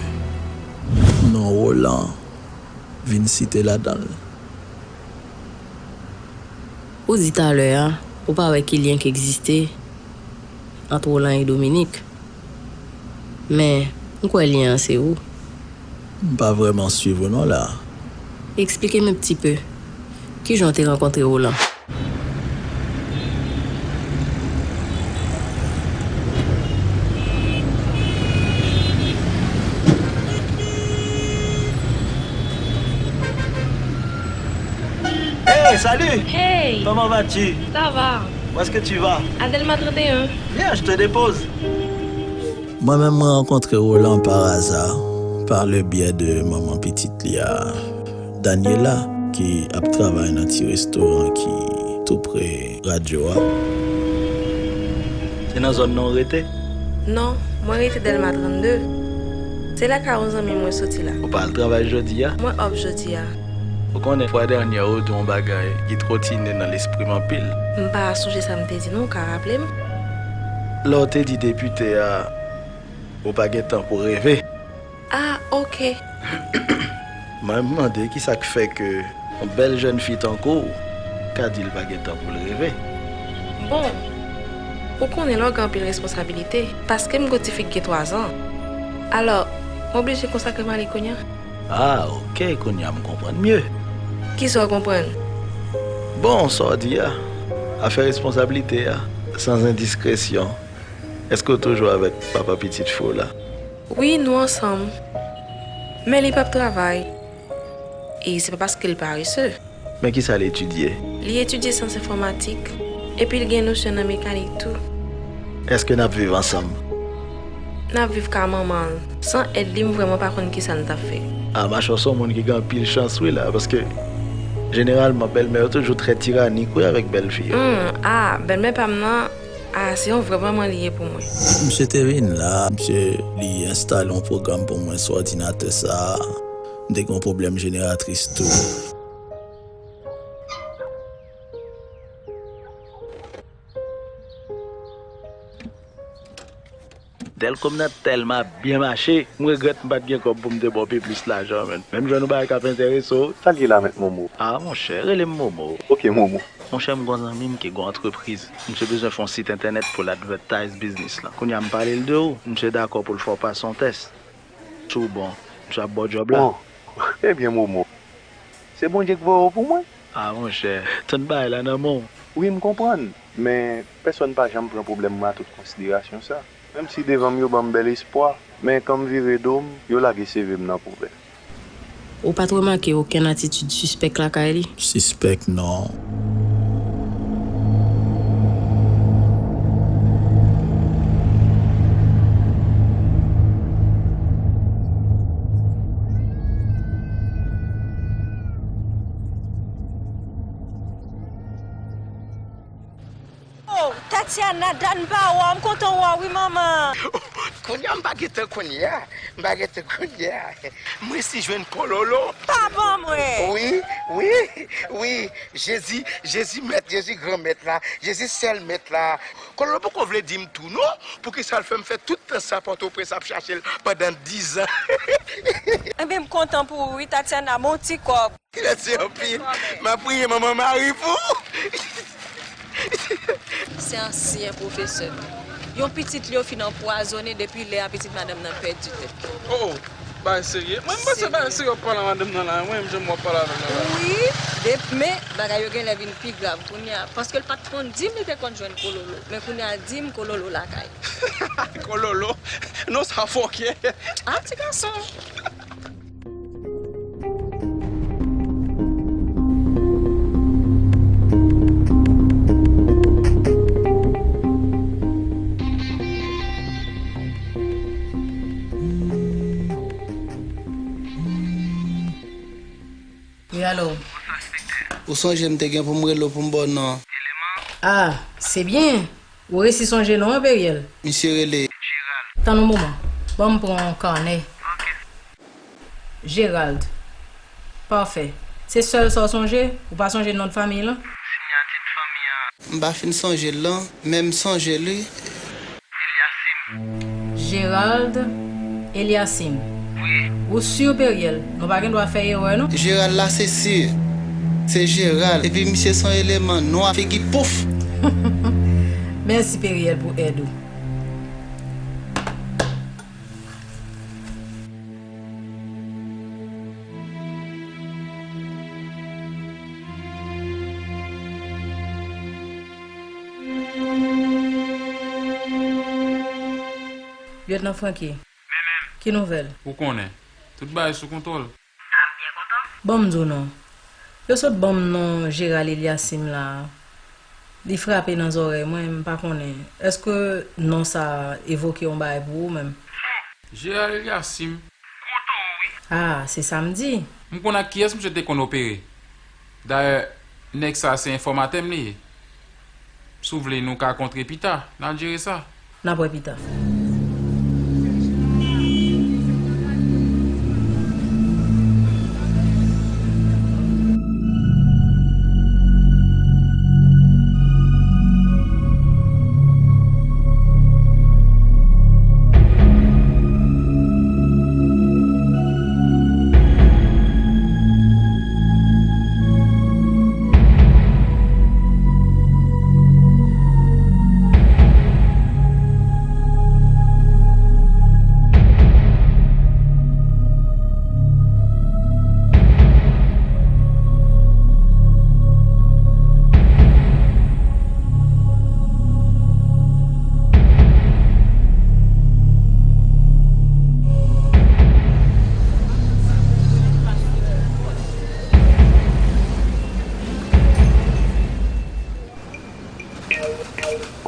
non Roland vin site ladan l. Ou di talè a, ou pa wè ki lyen k egziste ant Roland e Dominique. Men, m kwè lyen an se ou. M pa vrèman swiv ou non la. Eksplike m un petit peu. Kijan w te rankontre Roland? Salut! Hey! Comment vas-tu? Ça va? Où est-ce que tu vas? À Delma trente et un. Viens, je te dépose. Mwen menm, mwen rankontre Roland par hasard, par le biais de manman pitit li a, Daniela, ki ap travay nan ti restoran ki tou pre radyo a. Se nan zòn nan w rete? Non, mwen rete Delma trannde. Se lakay yon zanmi mwen soti la. Ou pa al travay jodi a? Mwen off jodi a. Ou konnen fwa dènyè ou di yon bagay ki twotine nan lespri m anpil. M pa sonje sa m te di non, ou ka raple m? Lè w te di depite a, ou pa gen tan pou reve. Ah, ok. Mwen m mande kisa k fè ke yon bèl jèn fi tankou w ka di l pa gen tan pou l reve. Bon, ou konnen lè w gen anpil responsabilite, paske m gon ti fi k gen twazan. Alò, m oblije konsakre m a li kounye a. Ah, ok, kounye a m konprann mye. Kisa w konprann? Bon, sa w di a, afè responsablite a, sans endiskresyon, èske w toujou avèk papa pitit fi w la? Wi, nou ansanm. Men li p ap travay. E se pa paske l parese. Men kisa l etidye? Li etidye syans enfòmatik. Epi l gen nosyon nan mekanik tou. Èske n ap viv ansanm? N ap viv ka manman l. San èd li, m vrèman pa konn kisa n t ap fè. Ah, machè, w se yon moun ki gen anpil chans wi la, paske jeneralman bèlmè yo toujou trè tiranik wi avèk bèlfi yo. Hmm, ah, bèlmè pa m nan, ah, se yon vrè manman li ye pou mwen. Misye te vin la, misye li enstale yon pwogram pou mwen sou òdinatè sa a. M te gen yon pwoblèm jeneratris tou. Delcom nan tèlman ap byen mache, m regrèt m pa t gen kòb pou m te ba w pi plis lajan, menn. Men m jwenn yon bagay k ap enterese w. Sa l ye la, Mèt Momo? Ah, monchè, rele m Momo. Ok, Momo. Monchè, m gon zanmi m ki gon antrepriz. Misye bezwen fè yon sit entènèt pou l advertise biznis lan. Kounye a m pale l de ou, misye dakò pou l fè w pase yon tès. Si w bon, misye ap ba w djòb la. Bon, ebyen, Momo, se Bondye k voye w pou mwen. Ah, monchè, tout bagay la nan men w. Wi, m konprann, men pèsonn pa janm pran pwoblèm mwen a tout konsiderasyon sa. Menm si devan m yo ban m bèl espwa, men kan m vire do m, yo lage seve m nan poubèl. Ou pa t remake okenn atitid sispèk lakay li? Sispèk, non. Oh, Tatiana, Dan Bawa, m kontan wè w wi, manman. Kounye a m pa gentan kounye a. M pa gentan kounye a. M resi jwenn Kololo. Pa ban mwen. Wi, wi, wi. Jezi, Jezi mèt, Jezi gran mèt la. Jezi sèl mèt la. Kololo poko vle di m tou non. Poukisa l fè m fè tout tan sa Pòtoprens ap chache l pandan dizan? Enben, m kontan pou ou wi, Tatiana, bon ti kòb. Mèsi anpil. M ap priye Manman Mari pou ou. Se ansyen pwofesè m. Yon pitit li yo fin anpwazonnen, depi lè a pitit madanm nan pèdi tèt. Oh, bagay serye. Mwen, m panse bagay serye w ap pale a madanm nan la. Mwen menm, jan m w ap pale avè l la. Wi, de, men bagay yo genlè vin pi grav kounye a. Paske l pa t konn di m li te konn jwenn Kololo. Men kounye a l di m Kololo lakay. Kololo? Non, sa fòkè. Ah, ti gason. Wi, alo. Ou sonje m te gen pou m rele w pou m ba w non an? Ah, se byen. Ou resi sonje non an, Periel? Misye rele Tann yon moman. Ban m pran yon kanè. Gerald. Pafè. Se sèl sa w sonje? Ou pa sonje non fanmi lan? Siyati fanmi an. M pa fin sonje l lan, men m sonje l wi. Eliasim. Gerald Eliasim. Wi. Ou si, Periel? Nou pa gen dwa fè erè non. Gerald la se si. Se Gerald. Epi misye se yon eleman nwa, figi pouf. Mèsi, Periel, pou èd ou. Lyetnan Francky. Men menm. Ki nouvèl? Ou konnen, tout bagay sou kontwòl. M ta byen kontan. Ban m di w non. Yo sot ban m non Gérald Eliasim la. Li frape nan zòrèy mwen, m pa konnen. Èske non sa a evoke yon bagay pou ou menm? Gérald Eliasim. Ah, se sa m di. M konn ak kiyès misye te konn opere. Dayè, nèg sa se enfòmatè m li ye. Si w vle, nou ka kontre pita, n a jere sa. N ap wè pita.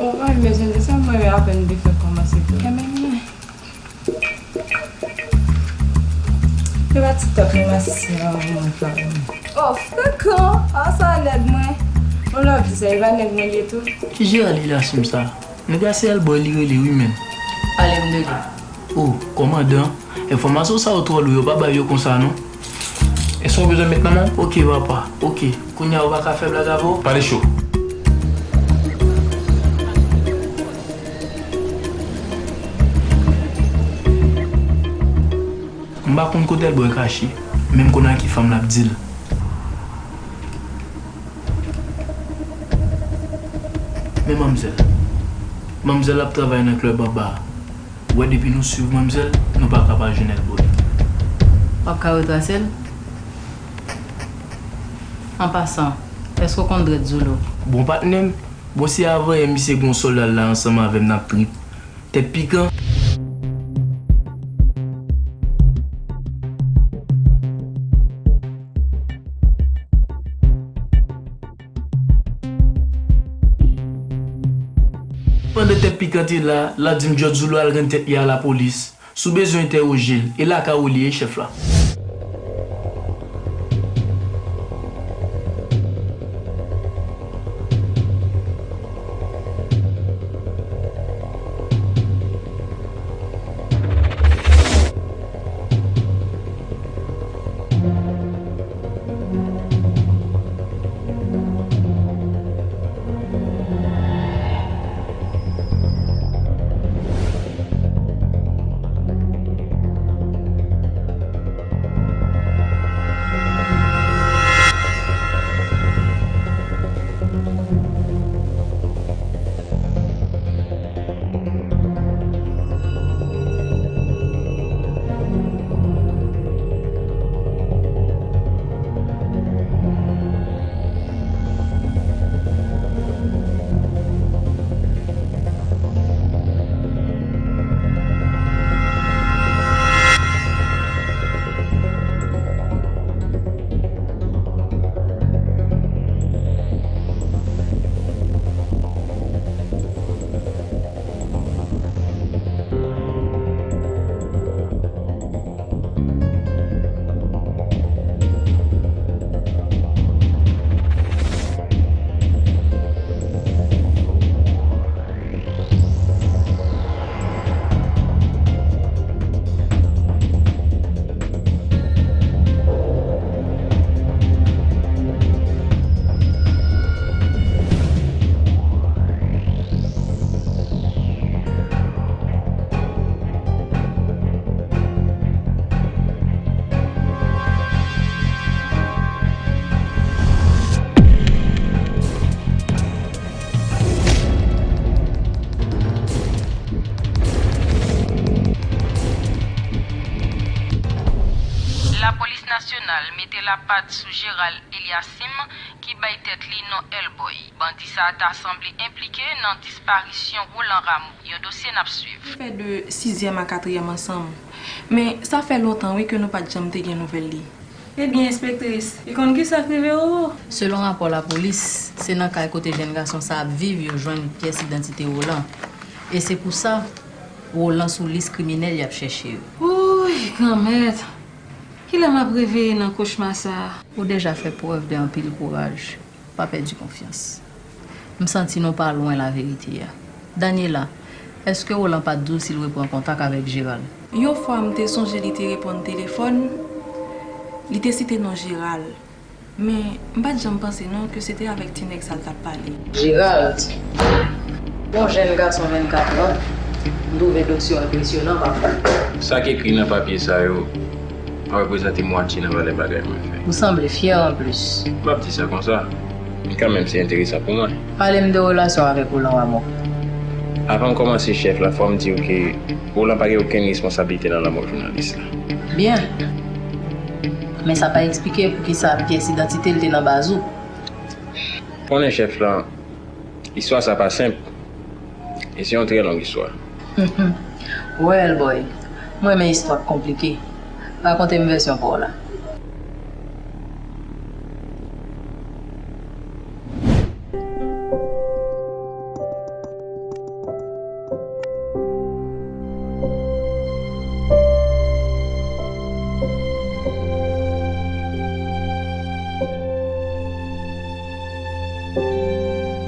Bon, mwen bezwen di sa, mwen apèn te fè kòmanse pou kè men mwen. Se pa TikTok non, mwen asiste nan yon moun fè mwen. Oh, frekan! A sa nèg mwen. Yon lòt di sa, e pa nèg mwen li ye tou. Ki Gérald Eliasim sa? Nèg la se Elboy li rele wi menm. Ale m de li. Oh, kòmandan, enfòmasyon sa yo twò lou, yo pa bay yo konsa non. Èske w bezwen met nan men w? Oke papa, oke. Kounye a ou pa ka fè blag avè w? Pale cho. M pa konn kote Elboy kache, men m konn a ki fanm l ap di l. Men manmzèl. Manmzèl ap travay nan klèb anba a. Ou wè depi nou swiv manmzèl, nou pa ka pa jwenn Elboy. W ap ka retrase l? An pasan, èske w konn Dread Zulu? Bon patnè m, bon si avan yè misye gen yon sòlda l la ansanm avè m n ap trip. Tèt pikan. Pandan Tèt Pikan te la, l ap di m Dread Zulu al rann tèt li a lapolis. Si w bezwen entèwoje l, e lakay ou li ye, chèf la. Lapolis nasyonal mete lapat sou Gérald Eliasim, ki bay tèt li non Elboy. Bandi sa a ta sanble enplike nan disparisyon Roland Rameau, yon dosye n ap swiv. Fè de sizyèm a katriyèm ansanm. Men, sa fè lontan, wi, ke nou pa t janm te gen nouvèl li. Ebyen, enspektris, li konn kisa k rive Roro? Selon rapò lapolis, se nan kay kote jèn gason sa ap viv yo jwenn pyès idantite Roland. E se pou sa, Roland sou lis kriminèl y ap chèche yo. Wouy, Granmèt! Kilè m ap reveye nan kochma sa a? Ou deja fè prèv de anpil kouraj. Pa pèdi konfyans. M santi nou pa lwen laverite a. Daniela, èske Roland pa t di w si l reprann kontak avèk Gérald? Yon fwa m te sonje li te reponn telefòn, li te site non Gérald. Men, m pa t janm panse non ke se te avèk ti nèg sa l t ap pale. Gérald, yon jèn gason vennkat an, m twouve dosye w enpresyonan, papa. Sa k ekri nan papye sa yo pa reprezante mwatye nan valè bagay mwen fè. Ou sanble fyè anplis. M p ap di sa konsa, men kanmenm se enteresan pou mwen. Pale m de relasyon w avèk Roland Rameau. Avan m kòmanse, chèf la, fò m di w ke Roland pa gen okenn responsablite nan lanmò jounalis la. Byen. Men sa pa eksplike poukisa pyès idantite l te nan baz ou. Konnen chèf la, istwa sa pa senp. E se yon trè long istwa. Well, boy, mwen renmen istwa k konplike. Rakonte m vèsyon pa w la.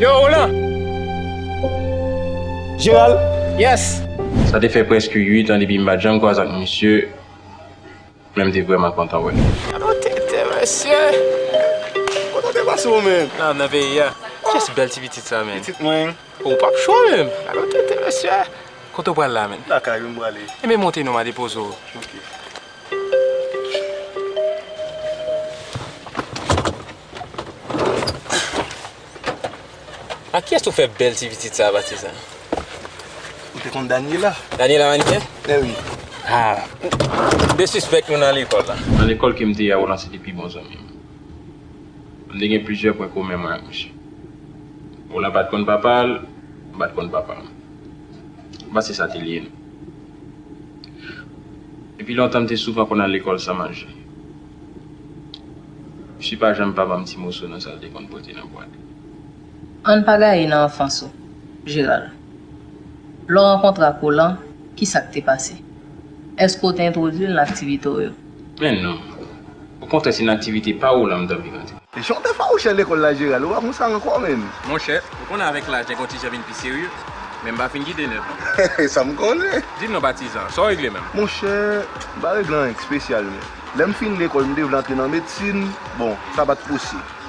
Yo, Roland! Gérald! Yes! Sa te fè prèske uit an depi m pa t janm kwaze ak misye, men m te vrèman kontan wè l. Gade yon tete, mesye! Kote w te pase w menm? Nan, nan peyi a. Kiyès bèl ti pitit sa, menm? Pitit mwen. Ou p ap cho menm. Gade yon tete, mesye. Kote w pral la, menm? Lakay ou m prale. Enben monte non, m a depoze w. Ok. Ak kiyès ou fè bèl ti pitit sa a, Patizan? Ou te konn Daniela? Daniela Manicke? Eh wi. Ah, m te sispèk nou nan lekòl la. Nan lekòl ke m te ye a, Roland se te pi bon zanmi m. M te gen plizyè pwen komen mwen ak misye. Roland pa t konn papa l, m pa t konn papa m. M panse sa te lye nou. Depi lontan, m te souvan konn al lekòl san manje. Misye pa janm pa ban m ti moso nan sa l te konn pote nan bwat li. Ann pa gaye nan anfans ou, Gérald. Lè w rankontre ak Roland, kisa k te pase? Èske w te entwodui l nan aktivite w yo? Men non. Okontrè, se nan aktivite pa Roland m t anvi rantre. Jan w te fawouchè lekòl la, Gérald, ou pa konn sa ankò, menn. Monchè, ou konnen avèk laj nèg yon ti jan vin pi serye, men m pa fin kite nèt non. Sa m konnen. Di m non, Patizan, sa w regle menm? Monchè, m pa regle anyen k espesyal, men lè m fin lekòl, m te vle antre nan medsin, bon, sa pa t posib.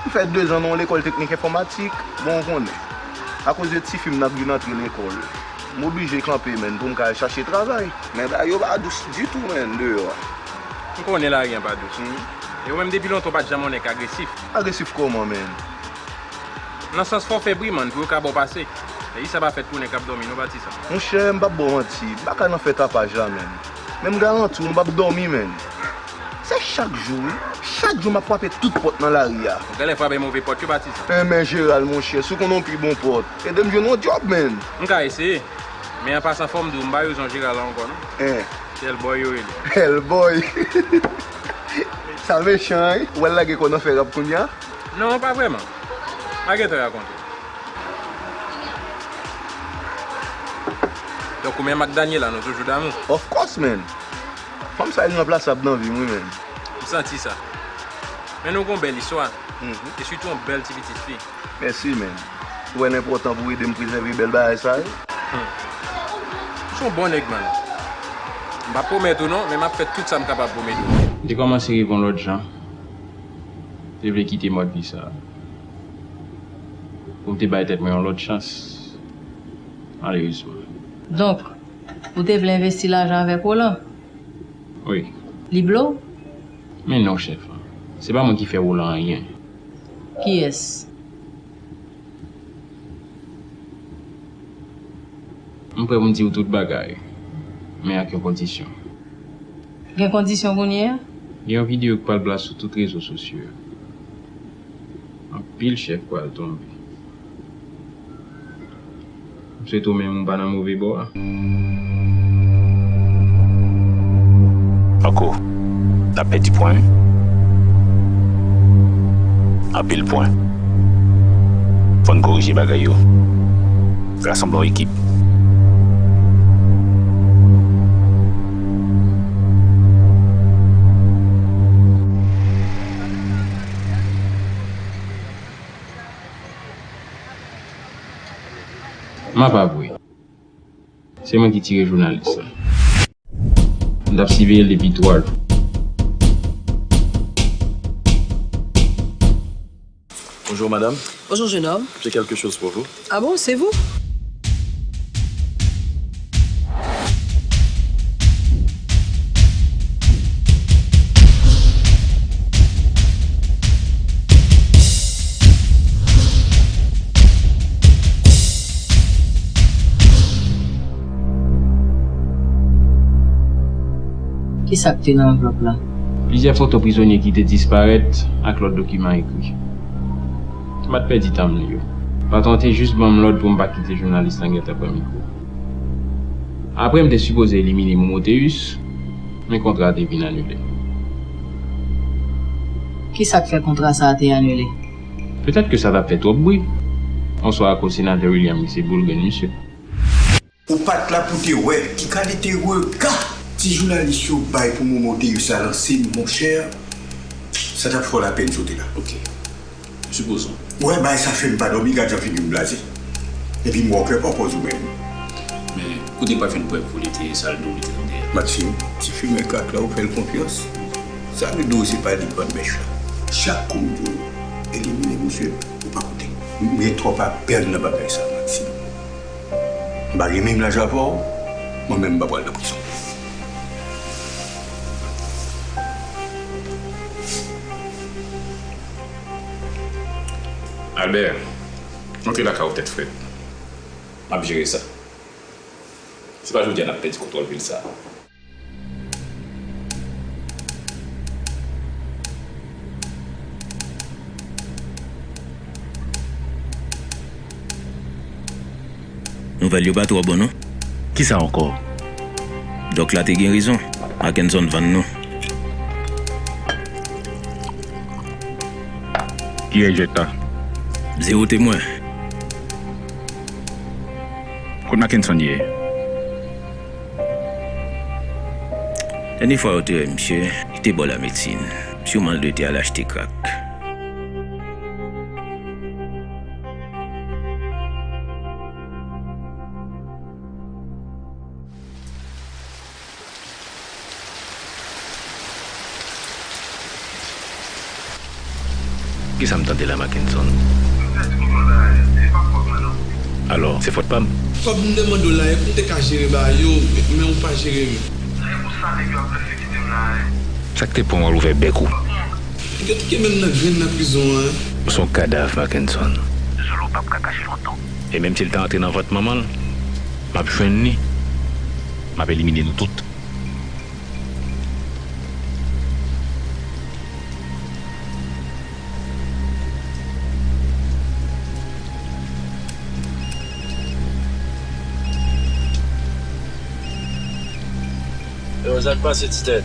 M fè dezan nan yon lekòl teknik enfòmatik, bon, ou konnen. Akoz de tifi m nan k vin antre lekòl, m oblije kanpe, menn, pou m ka al chache travay. Men bagay yo pa dous ditou, menn, deyò a. M konnen lari an pa dous. E ou menm depi lontan ou pa t janm yon nèg agresif. Agresif kòman, menn? Nan sans fò w fè bri, man, pou yo ka ba w pase. Peyi sa pa fèt pou nèg k ap dòmi non, Patizan. Monchè, m p ap ba w manti, m pa ka nan fè tapaj la, menn. Men m garanti w, m p ap dòmi, menn. Se chak jou, wi. Chak jou m ap frape tout pòt nan lari a. Ou genlè frape move pòt yo, Patizan. Enben, Gérald, monchè, si w konnen yon pi bon pòt, ede m jwenn yon djòb, menn. M ka eseye. Men an pasan, fò m di w, m pa rezon Gérald la ankò, non. En. Se Hellboy yo rele. Hellboy. Sa mechan, wi. Ou al lage kò w nan fè rap kounye a? Non, pa vrèman. M a gentan rakonte w. Donk, ou menm ak Daniela, nou toujou damou? Of course, man. Fanm sa iranplasab nan vi m, wi, man. M santi sa. Men nou gon bèl istwa. Mhm. E sitou yon bèl ti pitit fi. Mèsi, man. Ou wè l enpòtan pou w ede m prezève bèl bagay sa yo? Hmm. Ou se yon bon nèg, man. M p ap pwomèt ou non, men m ap fè tout sa m kapab pou m ede w. M te kòmanse reve yon lòt jan. M te vle kite mòd vi sa a. Pou m te bay tèt mwen yon lòt chans. Malerezman. Donk, ou te vle envesti lajan avèk Roland? Wi. Li blo w? Men non, chèf. Se pa mwen ki fè Roland anyen. Kiyès? M prè pou m di w tout bagay, men ak yon kondisyon. Gen kondisyon kounye a? Gen yon videyo k pral blast sou tout rezo sosyo yo. Anpil chèf pral tonbe. M swete w menm ou pa nan move bò a. Uncle, n ap pèdi pwen wi. Anpil pwen. Fò n korije bagay yo. Rasanble yon ekip. M ap avwe. Se mwen ki tire jounalis la. M t ap siveye l depi twa jou. Bonjour madame. Bonjour jeune homme. J'ai quelque chose pour vous. Ah bon, c'est vous? Kisa k te nan anvlòp la? Plizyè foto prizonye ki te disparèt ak lòt dokiman ekri. M pa t pèdi tan m li yo. Patwon an te jis ban m lòd pou m pa kite jounalis lan gentan pran mikwo. Apre m te sipoze elimine Momoteus, men kontra a te vin anile. Kisa k fè kontra sa a te anile? Petèt ke sa t ap fè twòp bri. Oswa akoz senatè William li se boul grenn misye. Ou pa t la pou te wè ki kalite rega ti jounalis yo bay pou Momoteus la lanse m, monchè, sa t ap fè w lapenn si w te la. Ok. Supposons. Ou wè, bagay sa fè m pa dòmi, gad jan figi m blaze. Epi m wè w kè pa w pòz ou menm. Men, kote l pral jwenn prèv pou li te sa l di w li te nan dèyè? Maxime, ti fimè krak la, ou fè l konfyans? Sa vle di w se pa li k vann mèch la. Chak kou m di w elimine misye, ou pa koute. M gen twòp apèl nan bagay sa, Maxime. M pa gen menm laj avè w, mwen menm m pa pral nan prizon. Albert, monte lakay ou tèt frèt. M ap jere sa. Se pa jodi a n ap pèdi kontwòl vil sa a. Nouvèl yo pa twò bon non. Kisa ankò? Dòk la te gen rezon. Mackenson vann nou. Kiyès jwèt la? Zewo temwen. Kot Mackenson ye? Dènye fwa yo te wè misye, li te bò lamedsin. Siman l dwe te al achte krak. Kisa m tande la, Mackenson? Alò, se fòt pa m? Kòb m te mande w la, e pou m te ka jere bagay yo, men ou pa jere yo. Se pou sa nèg yo ap prese kite m la, wi. Sa k te pran w al ouvè bèk ou? Yo pike menm nan grenn nan prizon an. Ou se yon kadav, Mackenson. Zulu p ap ka kache lontan. E menm si l ta antre nan vant manman l, m ap jwenn li, m ap elimine nou tout. Yo, sa k pase, ti tèt?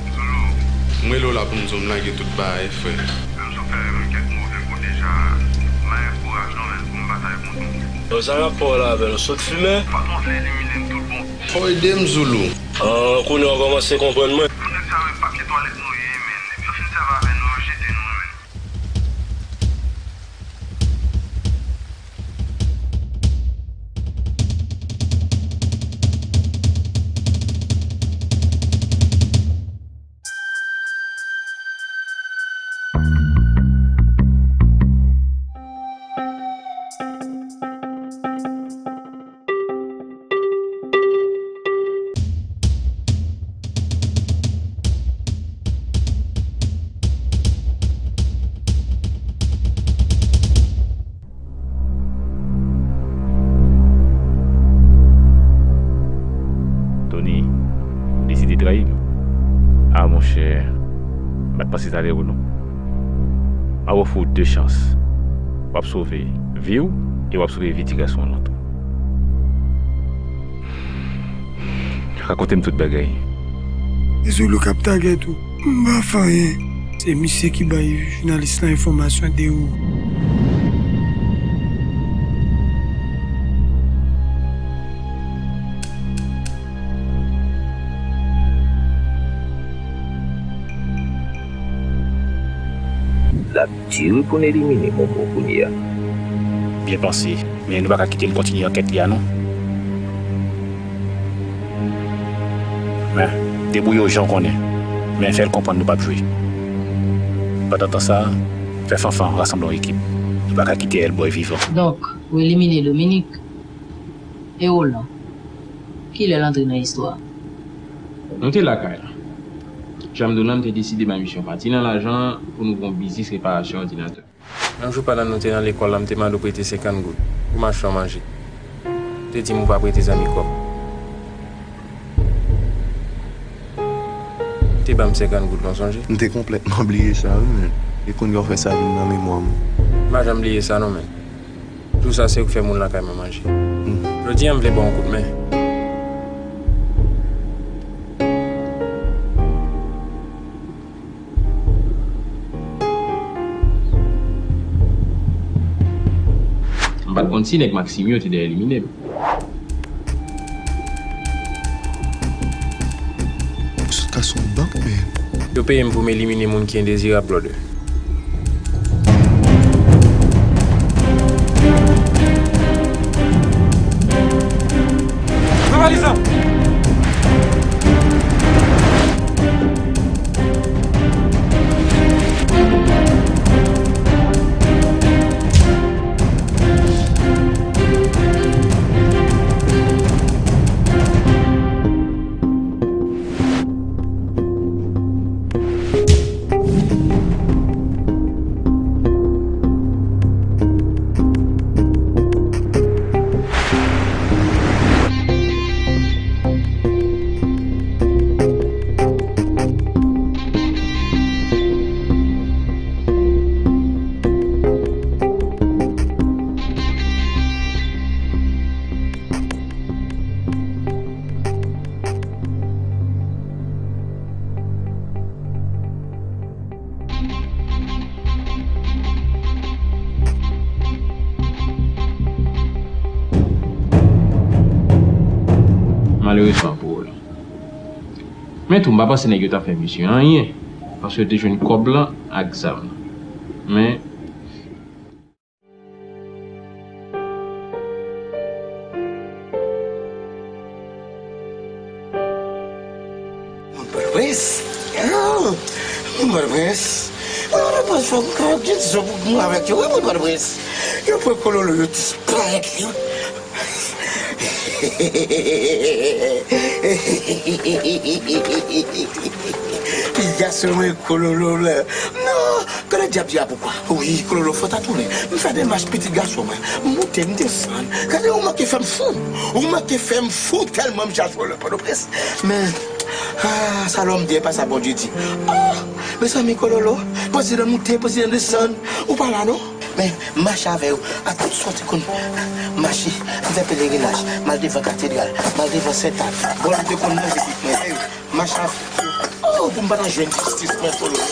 M rele w la pou m di w m lage tout bagay, frè. Menm si w fè m kèk move kou deja, m a enkouraje w menm pou m batay kont ou. Yo, sa rapò w la avè l? Ou sot fimen? Patwon vle elimine m tout bon. Fò w ede m, Zulu. Ah, kounye a w kòmanse konprann mwen. Pou nèg sa yo, e papye twalèt nou ye, men. Depi yo fin sèvi avè nou, yo jete nou, men. Tony, ou deside trayi m? Ah, monchè, m pa t panse sa de ou non. M ap ofri w de chans. W ap sove vi w e w ap sove vi ti gason an tou. Rakonte m tout bagay. E Zulu k ap tagèt ou. M pa fè anyen. Se misye ki bay jounalis lan enfòmasyon de ou. L ap tire pou n elimine Momo kounye a. Byen panse, men nou pa ka kite l kontinye ankèt li a non. Men, debouye w jan w konnen, men fè l konprann nou p ap jwe. Pandan tan sa a, fè Fanfan rasanble yon ekip. Nou pa ka kite Hellboy vivan. Donk, ou elimine Dominique e Roland. Kilè l antre nan istwa a? Nou te lakay la. Jan m di w lan, m te deside bay misye yon pati nan lajan pou nou fè yon biznis reparasyon òdinatè. Menm jou pandan nou te nan lekòl la, m te mande w prete senkant goud pou m achte yon manje. Ou te di m ou pa prete zanmi kòb. Ou te ban m senkant goud lan, w sonje? M te konplètman bliye sa, wi, men. E kounye a w fè sa vin nan memwa m. M pa janm bliye sa, non, men. Jou sa se ou k fè moun lakay mwen manje. Jodi a m vle ba w yon kout men. M pa t konn si nèg Maksim yo te dèyè elimine m. Sot ka sou yon bank, men. Yo peye m pou m elimine moun ki endezirab, brother. Malerezman pou ou la. Men tou, m pa panse nèg yo t ap fè misye anyen, paske yo te jwenn kòb lan ak zam nan. Men, Moun Pòtoprens. Moun Pòtoprens. Moun Pòtoprens, fòk mwen gen zòb pou mwen avèk yo, wi, moun Pòtoprens. Yo pran Kololo, yo disparèt li, wi. Piga sou mwen Kololo la. Non, gade dyab di a poukwa. Wi, Kololo, fò ta tounen. M fè demach pitit gason mwen. M moute, m desann. Gade, ou manke fè m fou. Ou manke fè m fou tèlman m chache w nan Pòtoprens. Men, ah, sa lòm di, e pa sa Bondye di. Ah, mezanmi, Kololo, prezidan moute, prezidan desann. Ou pa la, non? Men, mache avè yo, a tout sòti konn mache, m fè pelerinaj, m al devan katedral, m al devan Sentàn, bò m te konn manje kwit mwen, ey, mache avè yo, oh, pou m pa ta jwenn jistis mwen, Kololo.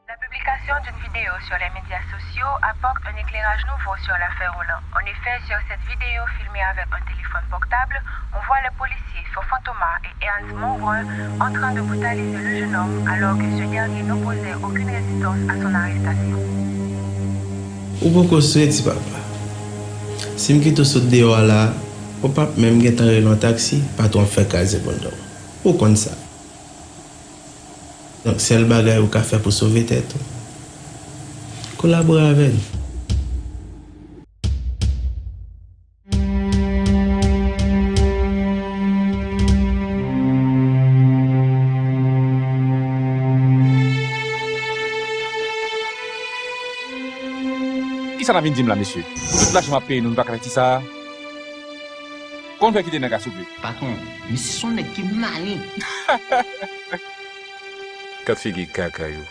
La publication d'une vidéo sur les médias sociaux apporte un éclairage nouveau sur l'affaire Roland. En effet, sur cette vidéo filmée avec un téléphone portable, on voit les policiers Fanfan Thomas et Ernst Monbrun en train de brutaliser le jeune homme alors que ce dernier n'opposait aucune résistance à son arrestation. Ou poko soti, papa. Si m kite w sot deyò a la a, ou p ap menm gentan rele yon taksi, patwon ap fè kraze banda w. Ou konn sa. Donk, sèl bagay ou ka fè pou sove tèt ou, kolabore avè n. Kisa n ap vin di m la, mesye? Pou tout lajan m ap peye nou, nou pa ka fè ti sa a? Kòman n fè kite nèg la, souple? Patwon, misye se yon nèg ki malen. Kat figi kaka yo.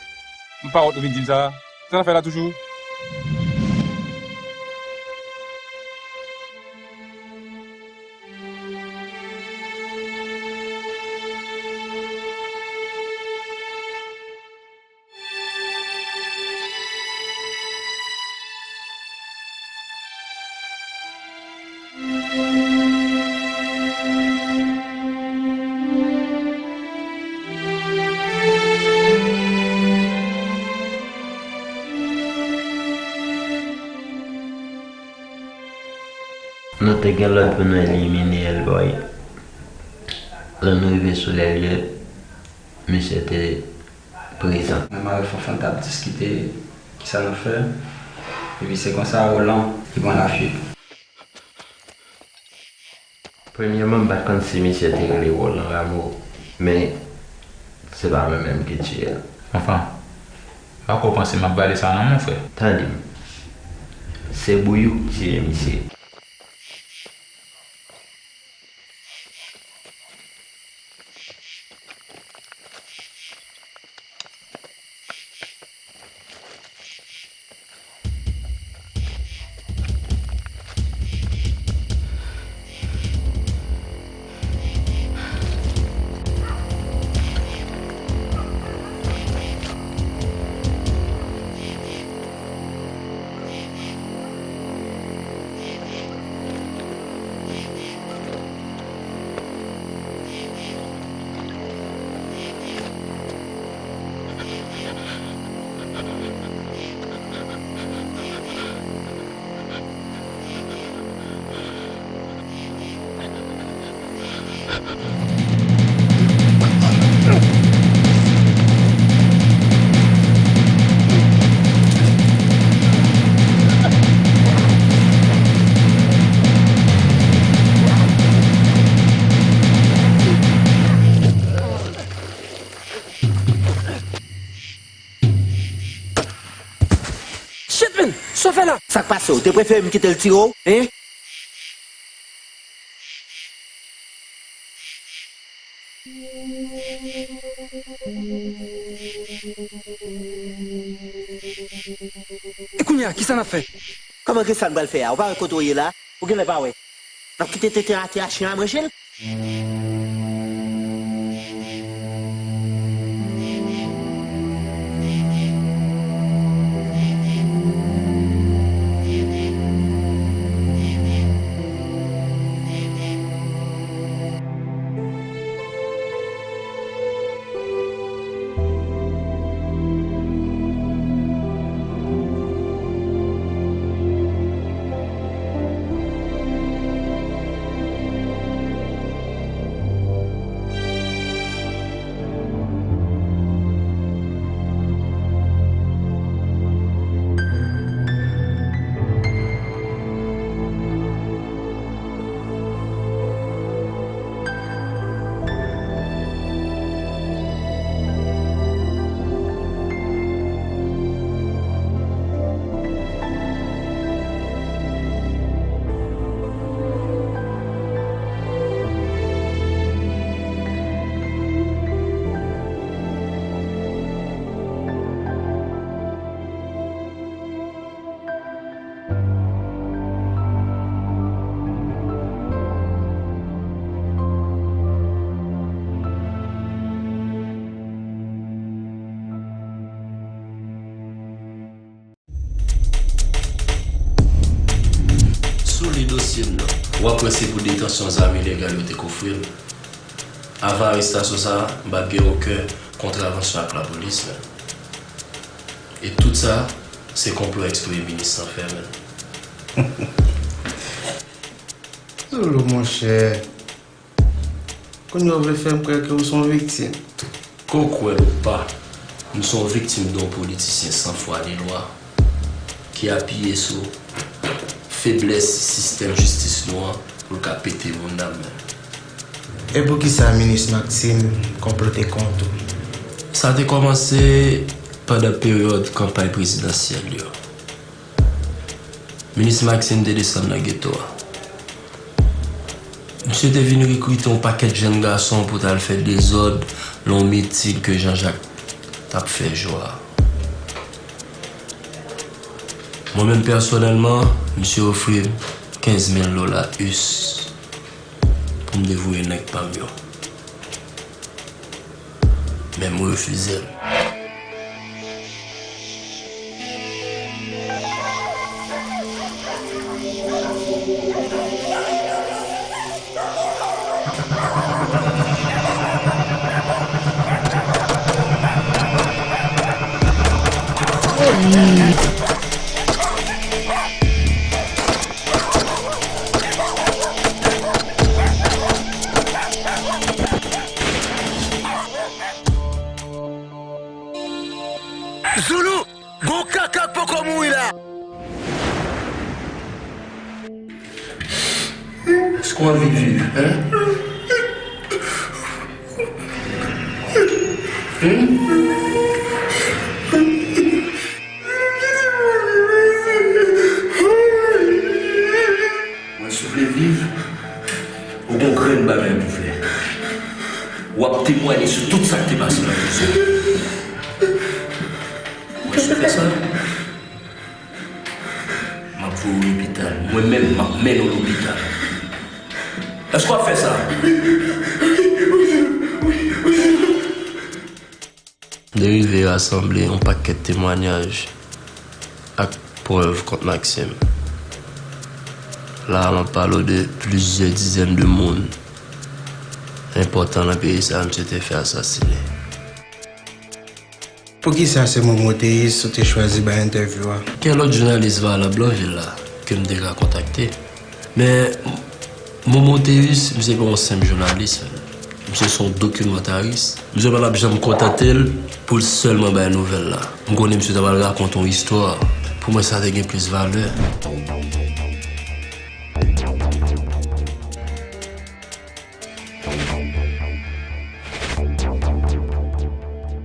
M pa wont nou vin di m sa. Sa n ap fè la toujou? Gen lòd pou nou elimine Hellboy. Lè nou rive sou lè lye, misye te prezan. Mwen m avè Fanfan t ap diskite kisa n ap fè. Epi se konsa Roland li pran lafyit. Premyèman, m pa t konn si misye te rele Roland Rameau, men se pa mwen menm ki tiye l. Fanfan, m pa kwè w panse m ap vale sa non, mon frè. Tande m. Se Bouyou k tiye misye. Shit, man! Sa w fè la? Sa k pase w? Te prefere m kite l tire w, hein? E kounye a, kisa n ap fè? Kòman kisa n pral fè a? Ou pa wè kote w ye la? Ou genlè pa wè. N ap kite tenten atè a, chen a manje l? Sou li dosye m nan, w ap wè se pou detansyon zam ilegal yo te kofre l. Avan arestasyon sa a, m pa t gen okenn kontravansyon ak lapolis, men. E tout sa, se konplo eksprè minis lan fè, men. Zolo, monchè. Kounye a w vle fè m kwè ke w se yon viktim. Ke w kwè l ou pa, m se yon viktim de yon politisyen san fwa ni lwa ki apiye sou feblès sistèm jistis nou an pou l ka pete moun nan men. E poukisa minis Maxime konplote kont ou? Sa te kòmanse pandan peryòd kanpay prezidansyèl yo. Minis Maxime te desann nan geto a. Misye te vin rekrite yon pakèt jèn gason pou t al fè dezòd nan yon miting ke Jean Jacques t ap fè jou a. Mwen menm pèsonèlman, misye ofri m kenz mil dola us pou m te voye nèg pa m yo. Men m refize l. Ou anvi viv, en? Hmm? Mwen, si w vle viv, ou gon grenn bagay pou fè. W ap temwaye sou tout sa k te pase nan prizon. Mwen, si w fè sa, m ap voye w lopital. Mwen menm, m ap mennen w lopital. Èske w ap fè sa? M te rive rasanble yon pakèt temwayaj ak prèv kont Maxime. La a, m ap pale w de plizyè dizèn de moun enpòtan nan peyi sa a misye te fè asasinen. Poukisa se Momo Théus ou te chwazi bay entèvyou a? Kèl lòt jounalis valab nan vil la ke m te ka kontakte? Men, Momo Théus, misye pa yon senp jounalis, men. Misye se yon dokimantaris. Misye pa t ap janm kontante l pou l sèlman bay nouvèl la. M konnen misye ta pral rakonte yon istwa. Pou mwen, sa te gen plis valè.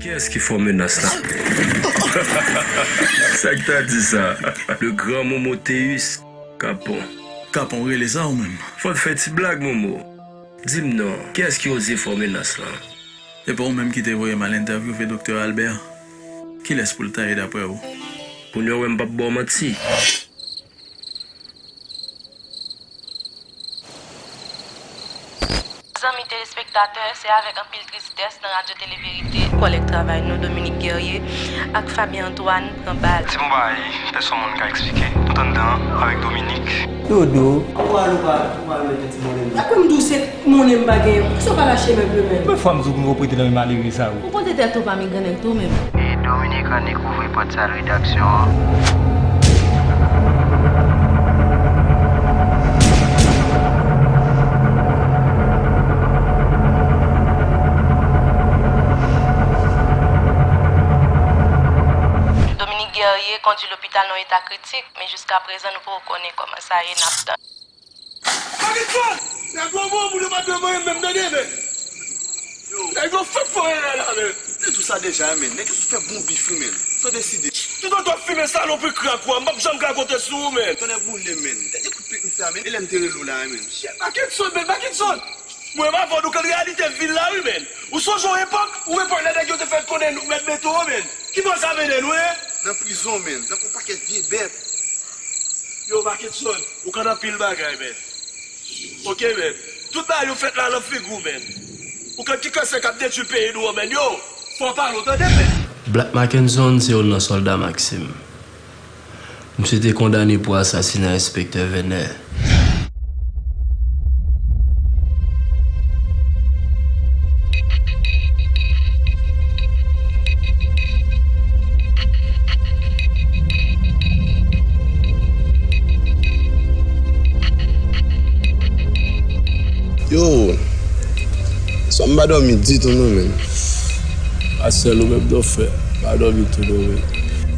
Kiyès ki fè w menas la? Sa k ta di sa? Le grand Momoteus Capon. Capon, rele sa ou menm? Fò n fè ti blag, Momo. Di m non, kiyès ki oze fè w menas la? E pa ou menm ki te voye m al entèvyouve Doktè Albert? Kilès pou l ta ye daprè ou? Kounye a w wè m p ap ba w manti. Zanmi telespektatè, se avèk anpil tristès nan Radyo Tele Verite, kòlèg travay nou, Dominique Guerrier, ak Fabien Antoine pran bal. Di m yon bagay, pèsonn moun ka eksplike. Tout anndan an, avèk Dominique. Dodo, ou pral, ou pral, ou pral mete ti monnen m. Daprè m di w se monnen m pa genyen. Poukisa w pa lache m enpe menm? Men fwa m di w pou nou reprete nan men malere sa yo. Ou pote tèt ou pa migrèn tou menm. E Dominique annik ouvri pòt sal redaksyon an. Dominique Guerrier kondui lopital nan yon eta kritik, men jiskaprezan nou poko konnen kòman sa ye, n ap tann. Pakèt fòs! Nèg yo bon pou yo pa dwe manyen menm, tande, men. Nèg yo fèk fò erè la, men. M te di w sa deja, men. Nèg yo sou fè bon bif, wi, men. Sa w deside. Toutotan w ap fimen salopri krak ou a, m p ap janm ka konte sou ou, men. Tonnè boule, men. Tande kout pik m fè a, men. E lè m te rele w la, men. Shit, Bakinson, men, Bakinson! Mwen m avè w, nou konn reyalite vil la, wi, men. Ou sonje yon epòk, yon epòk lè nèg yo te fè konnen nou mèt mete w, men. Ki bò sa mennen nou, en? Nan prizon, men. Tankou pakèt vye bèt. Yo, Bakinson, ou konn anpil bagay, men. Oke, men. Tout bagay yo fèt la nan figi w, men. Ou konn ki kansè k ap detwi peyi nou an, men. Yo, fò w pale w, tande, men. Black Mackenson se youn nan sòlda Maxime. Misye te kondane pou asasina Enspektè Venner. Yo, swa m pa dòmi ditou non, men. Pa sèl ou menm non, frè. Pa dòmi tou non, men.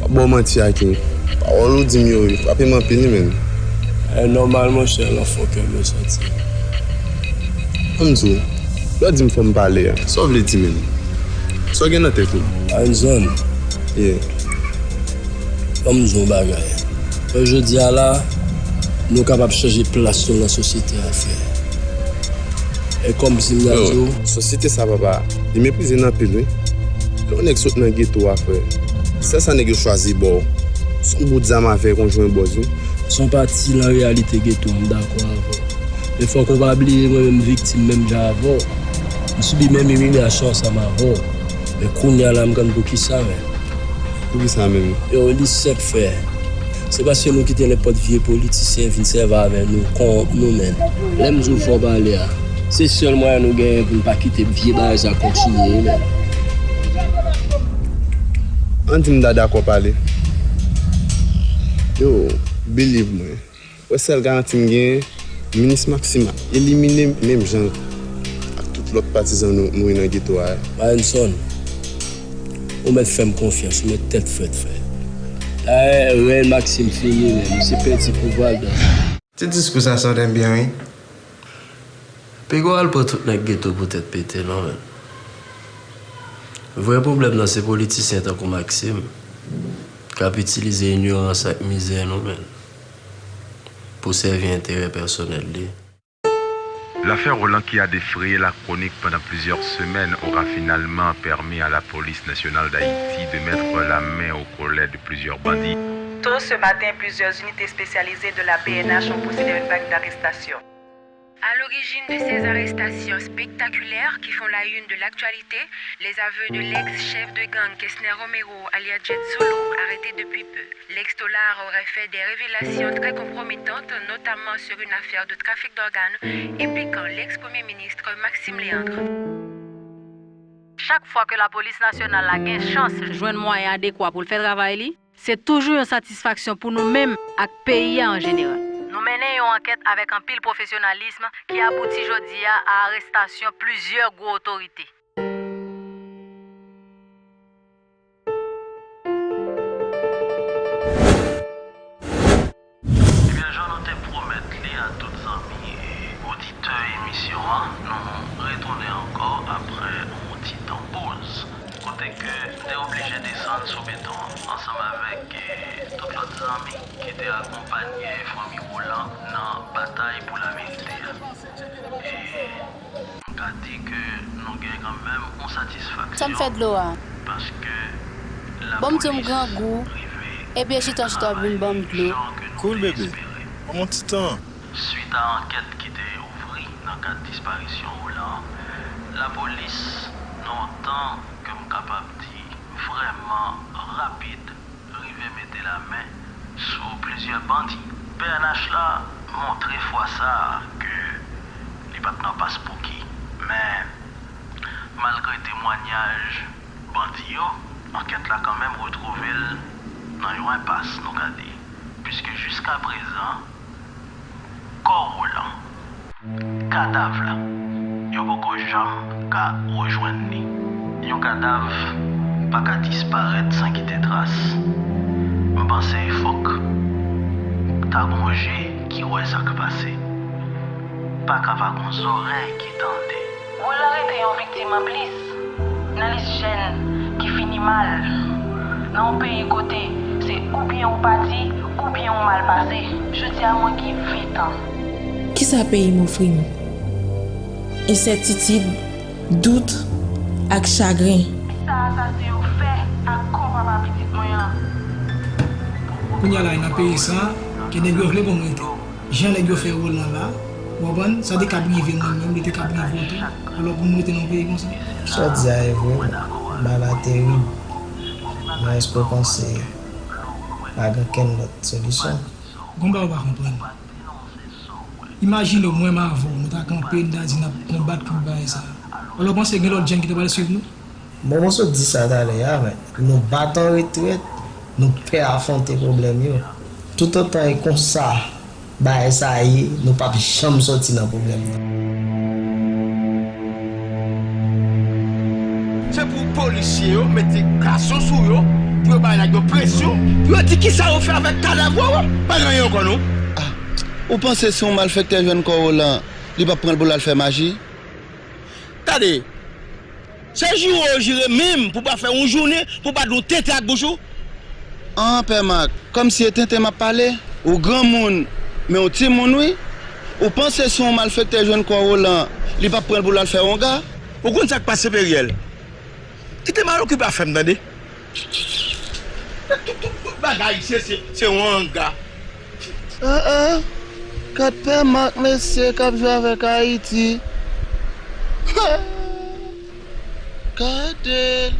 M ap ba w manti, Akin. Pawòl ou di m yo, yo frape m anpil, wi, men. E nòmal, monchè, nan fon kè m yo soti. Ann di w, lè w di m fò m pale a, sa w vle di, men? Sa w gen nan tèt ou? Anzon. Yeah. Ban m di w yon bagay. Jodi a la, nou kapab chanje plas nou nan sosyete a, frè. E kòmsi m ta di w. Sosyete sa, papa, li meprize n anpil, wi. Lè yon nèg sot nan geto a, frè, sèl sa nèg yo chwazi ba w, se yon bout zam avèk yon jwen bòz, wi. Se yon pati nan reyalite geto a, m dakò avè w. Men fòk ou pa bliye mwen menm viktim menm jan avè w. M sibi menm imilyasyon ansanm avè w. Men kounye a la m konn poukisa, men. Poukisa menm? Yo, li senp, frè. Se paske nou kite nenpòt vye politisyen vin sèvi avè nou, kòwonp nou, men. Lè m di w fò w pale a, se sèl mwayen nou genyen pou n pa kite vye bagay sa kontinye, men. Ann di m ta dakò pale. Yo, believe mwen. Wè, sèl garanti m genyen, Minis Maxime ap elimine m menm jan ak tout lòt patizan nou, nou ye nan geto a. Marenson, ou mèt fè m konfyans, ou mèt tèt frèt, frè. Dayè, rèy Maxime fini, men misye pèdi pouvwa l dan. Ti diskou sa sonnen byen, wi. Piga w al pran tout nèg geto pou tèt pete non, menn. Vrè pwoblèm nan se politisyen tankou Maxime k ap itilize inyorans ak mizè nou, menn, pou sèvi enterè pèsonèl li. L'affaire Roland qui a défrayé la chronique pendant plusieurs semaines aura finalement permis à la police nationale d'Haïti de mettre la main au collet de plusieurs bandits. Tôt ce matin, plusieurs unités spécialisées de la P N H ont procédé à une vague d'arrestations. À l'origine de ces arrestations spectaculaires qui font la une de l'actualité, les aveux de l'ex-chef de gang Kesner Romero, alias Jet Zulu, arrêté depuis peu. L'ex-tôlard aurait fait des révélations très compromettantes, notamment sur une affaire de trafic d'organes impliquant l'ex-premier ministre Maxime Léandre. Chak fwa ke lapolis nasyonal la gen chans jwenn mwayen adekwa pou l fè travay li, se toujou yon satisfaksyon pou nou menm ak peyi a an jeneral. Nou mennen yon ankèt avèk anpil pwofesyonalis ki abouti jodi a a arestasyon plizyè gwo otorite. Ebyen, jan nou te pwomèt li a tout zanmi e oditè emisyon an, nou retounen ankò apre yon ti tan poz, kote ke m te oblije desann sou beton an, ansanm avèk e tout lòt zanmi ki te akonpanye fanmi Roland nan batay pou laverite a. E m ka di ke nou gen kanmenm yon satisfaksyon, paske lapolis rive avèk jan ke nou te espere. Sa m fè dlo a? Bon, m di w m grangou, epi e chita chita w ap vin ban m dlo. Cool, bebe. Ban m yon ti tan. Swit a ankèt ki te ouvri nan kad disparisyon Roland an, lapolis, nan yon tan ke m kapab di vrèman rapid, rive mete lamen sou plizyè bandi. P N H la montre fwa sa a ke li pa t nan paspouki. Men, malgre temwanyaj bandi yo, ankèt la kanmenm retwouve l nan yon enpas, nou ka di, piske jiskaprezan, kò Roland, kadav la, yo poko janm ka rejwenn li. Yon kadav pa ka disparèt san kite tras. M panse fòk ta gon je ki wè sa k pase. Pa ka pa gon zòrèy ki tande. Roland rete yon viktim anplis nan lis jèn ki fini mal nan yon peyi kote se oubyen ou pati oubyen ou mal pase. Jodi a mwen gen ven tan. Kisa peyi m ofri m? Ensètitid, dout, ak chagren. Sa asase yo fè ak kò papa pitit mwen an. Kounye a la, nan peyi sa, ke nèg yo vle pou m rete. Jan nèg yo fè Roland la, ou konprann? Sa te kab rive mwen menm, li te kab rive w tou. Alò pou nou rete nan yon peyi konsa? Sa w di a e vre, bagay la terib. Men èske w panse pa gen kenn lòt solisyon? Gon bagay ou pa konprann. Imajine w, mwen m avè w, nou ta kanpe, nou ta di n ap konbat kont bagay sa. Alò w panse gen lòt jèn ki ta pral swiv nou? Bon, mwen sot di sa talè a, men nou pa t an retrèt, nou pè afwonte pwoblèm yo. Toutotan e konsa bagay sa ye, nou p ap janm sòti nan pwoblèm nan. Se pou polisye yo mete gason sou yo, pou yo bay nèg yo presyon, pou yo di kisa yo fè avèk kadav ou. Pa gen anyen ankò non. Ah, ou panse si yon malfektè jwenn kò Roland, li p ap pran l pou l al fè maji? Tande, se jire yo jire menm pou pa fè yon jounen pou pa di yon tenten ak bouch ou. An, Pè Mak, kòmsi e tenten m ap pale? Ou granmoun, men ou timoun wi. Ou panse si yon malfektè jwenn kò Roland, li p ap pran l pou l al fè wonga? Ou konn sa k pase Peryèl? Kite malokipe afè m tande. Tout, tout, tout bagay se, se, se yon anga. Ah, ah. Gad Pè Mak, mesye, k ap jwe avèk Ayiti. Gade l.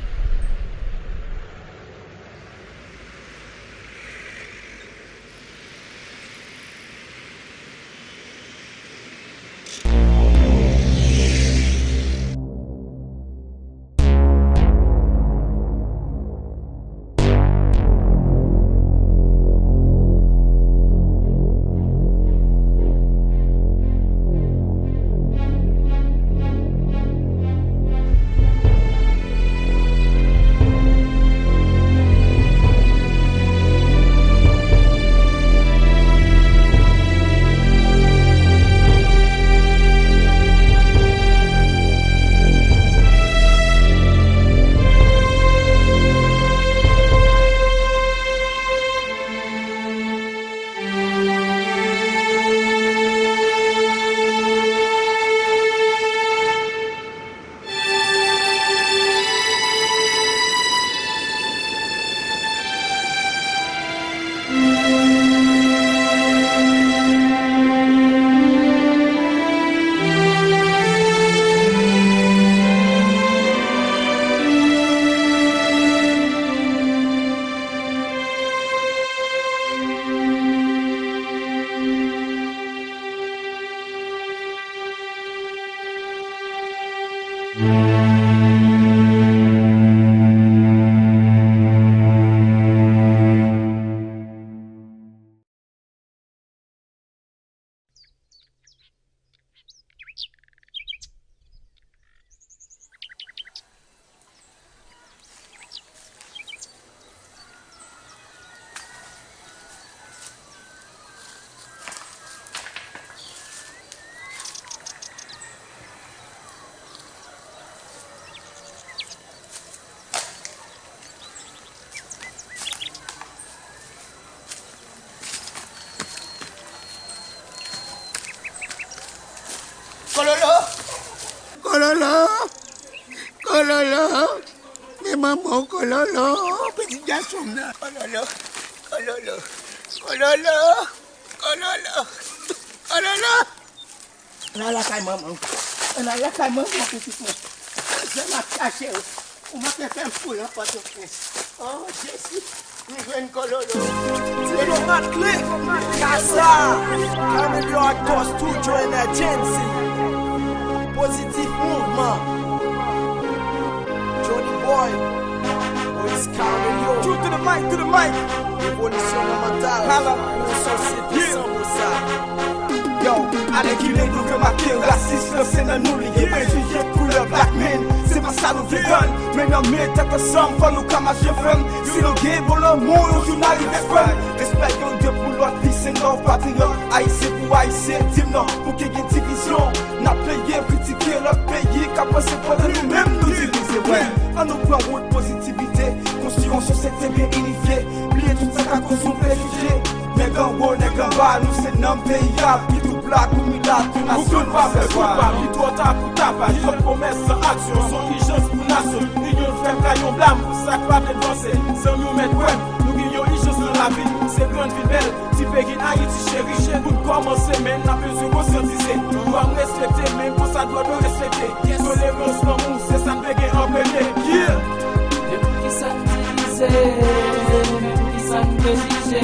Kololo! Kololo! Kololo! Men manman w, Kololo! Pitit gason m nan! Kololo! Kololo! Kololo! Kololo! Kololo! Ann al lakay manman w. Ann al lakay manman w, pitit mwen. Kote m ap chache w? Ou manke fè m fou nan Pòtoprens. O Jezi, m jwenn Kololo. Diplomat kle, Kasa, Cameleon ak Boss Studio and Agency. Pozitif Mouvman. Johnny Boy, Moïse Cameleon. True to the mic, to the mic. Revolisyon nan mantal. Hala. Pou yon sosyete san bosa. Yo, alèkile nou ke make rasis lan se nan nou li ye. Prejije koulè black man, se pa sa nou vle tann. Men nan men tèt ansanm, fò nou ka mache fèm. Si nou gen bon lanmou, yon jou n a rive fèm. Respè yon de pou lòt, peace and love, patriyòt. Ayisyen pou Ayisyen, di m non, pou ki gen divizyon. N ap plede kritike lòt peyi k ap panse pandan nou menm nou divize. Wè, ann nou pran wout pozitivite, konstwi yon sosyete byen inifye. Bliye tout sa k ka koz nou prejije. Nèg anwo, nèg anba, nou se nanm peyi a. Ki tou blan kou milat, tou nasyon nou se vwa. Li twò ta pou tapaj, lòt pwomès san aksyon. Se yon ijans pou nasyon, inyon fè kay yon blam pou sa k pa vle vanse. Zanmi w mèt wè m, nou gen yon ijans nan lavi, se grann vil bèl. Ti peyi Ayiti cheri, pou n kòmanse, men n ap bezwen konsyantize. Dwa m respekte, men konsa dwa nou respekte. Tolerans, lanmou, se sa n vle gen an premye. Yeah! Men poukisa n divize? Men poukisa n prejije?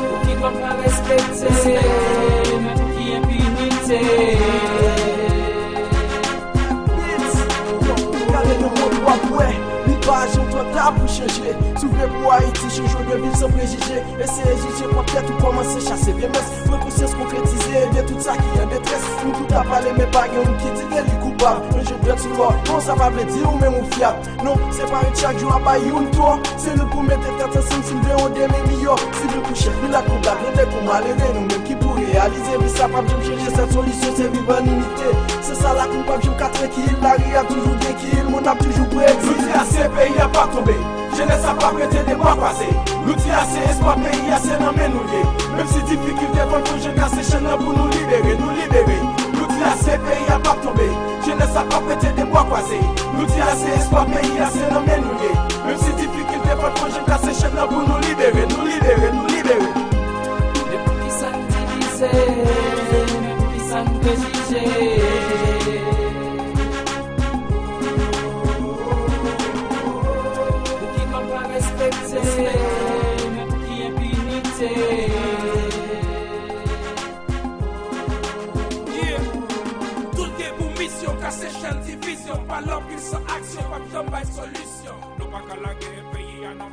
Pouki dwa m pa respekte? Men pouki enpinite? Gade nan mond w ap wè, li pa janm twò ta pou chanje. Si w vle pou Ayiti chanje, w dwe viv san prejije. Eseye jije pwòp tèt ou, kòmanse chase vye mès. Pran konsyans, konkretize, ede tout sa ki an detrès. Nou tout ap pale, men pa gen youn ki di ke li koupab. Ranje dwèt sou lòt, non, sa pa vle di ou menm ou fyab. Non, se pa ret chak jou ap bay youn tò. Se nou pou mete tèt ansanm si n vle yon demen miyò. Sivil kou chèf, milat kou blan, grandè kou malere, nou menm ki pou reyalize. Men sa p ap janm chanje, sèl solisyon se viv an inite. Se sa la kou n p ap janm ka trankil, lari a toujou gen kil, moun ap toujou pou egziste. Nou di ase, peyi a p ap tonbe. Jenès la p ap rete de bra kwaze. Nou di ase, espwa peyi a se nan men nou l ye. Menm si difikilte, fò n fè jan kase chenn nan pou nou libere, nou libere. Nou di ase, peyi a p ap tonbe. Jenès la p ap rete de bra kwaze. Nou di ase, espwa peyi a se nan men nou l ye. Menm si difikilte, fò n fè jan kase chenn nan pou nou libere, nou libere, nou libere. Men poukisa n divize? Men poukisa n prejije? Pouki dwa m pa respekte? Men pouki enpinite? Yeah. Tout gen pou misyon kase chenn divizyon. Pale anpil san aksyon p ap janm bay solisyon. Nou pa ka lage peyi a nan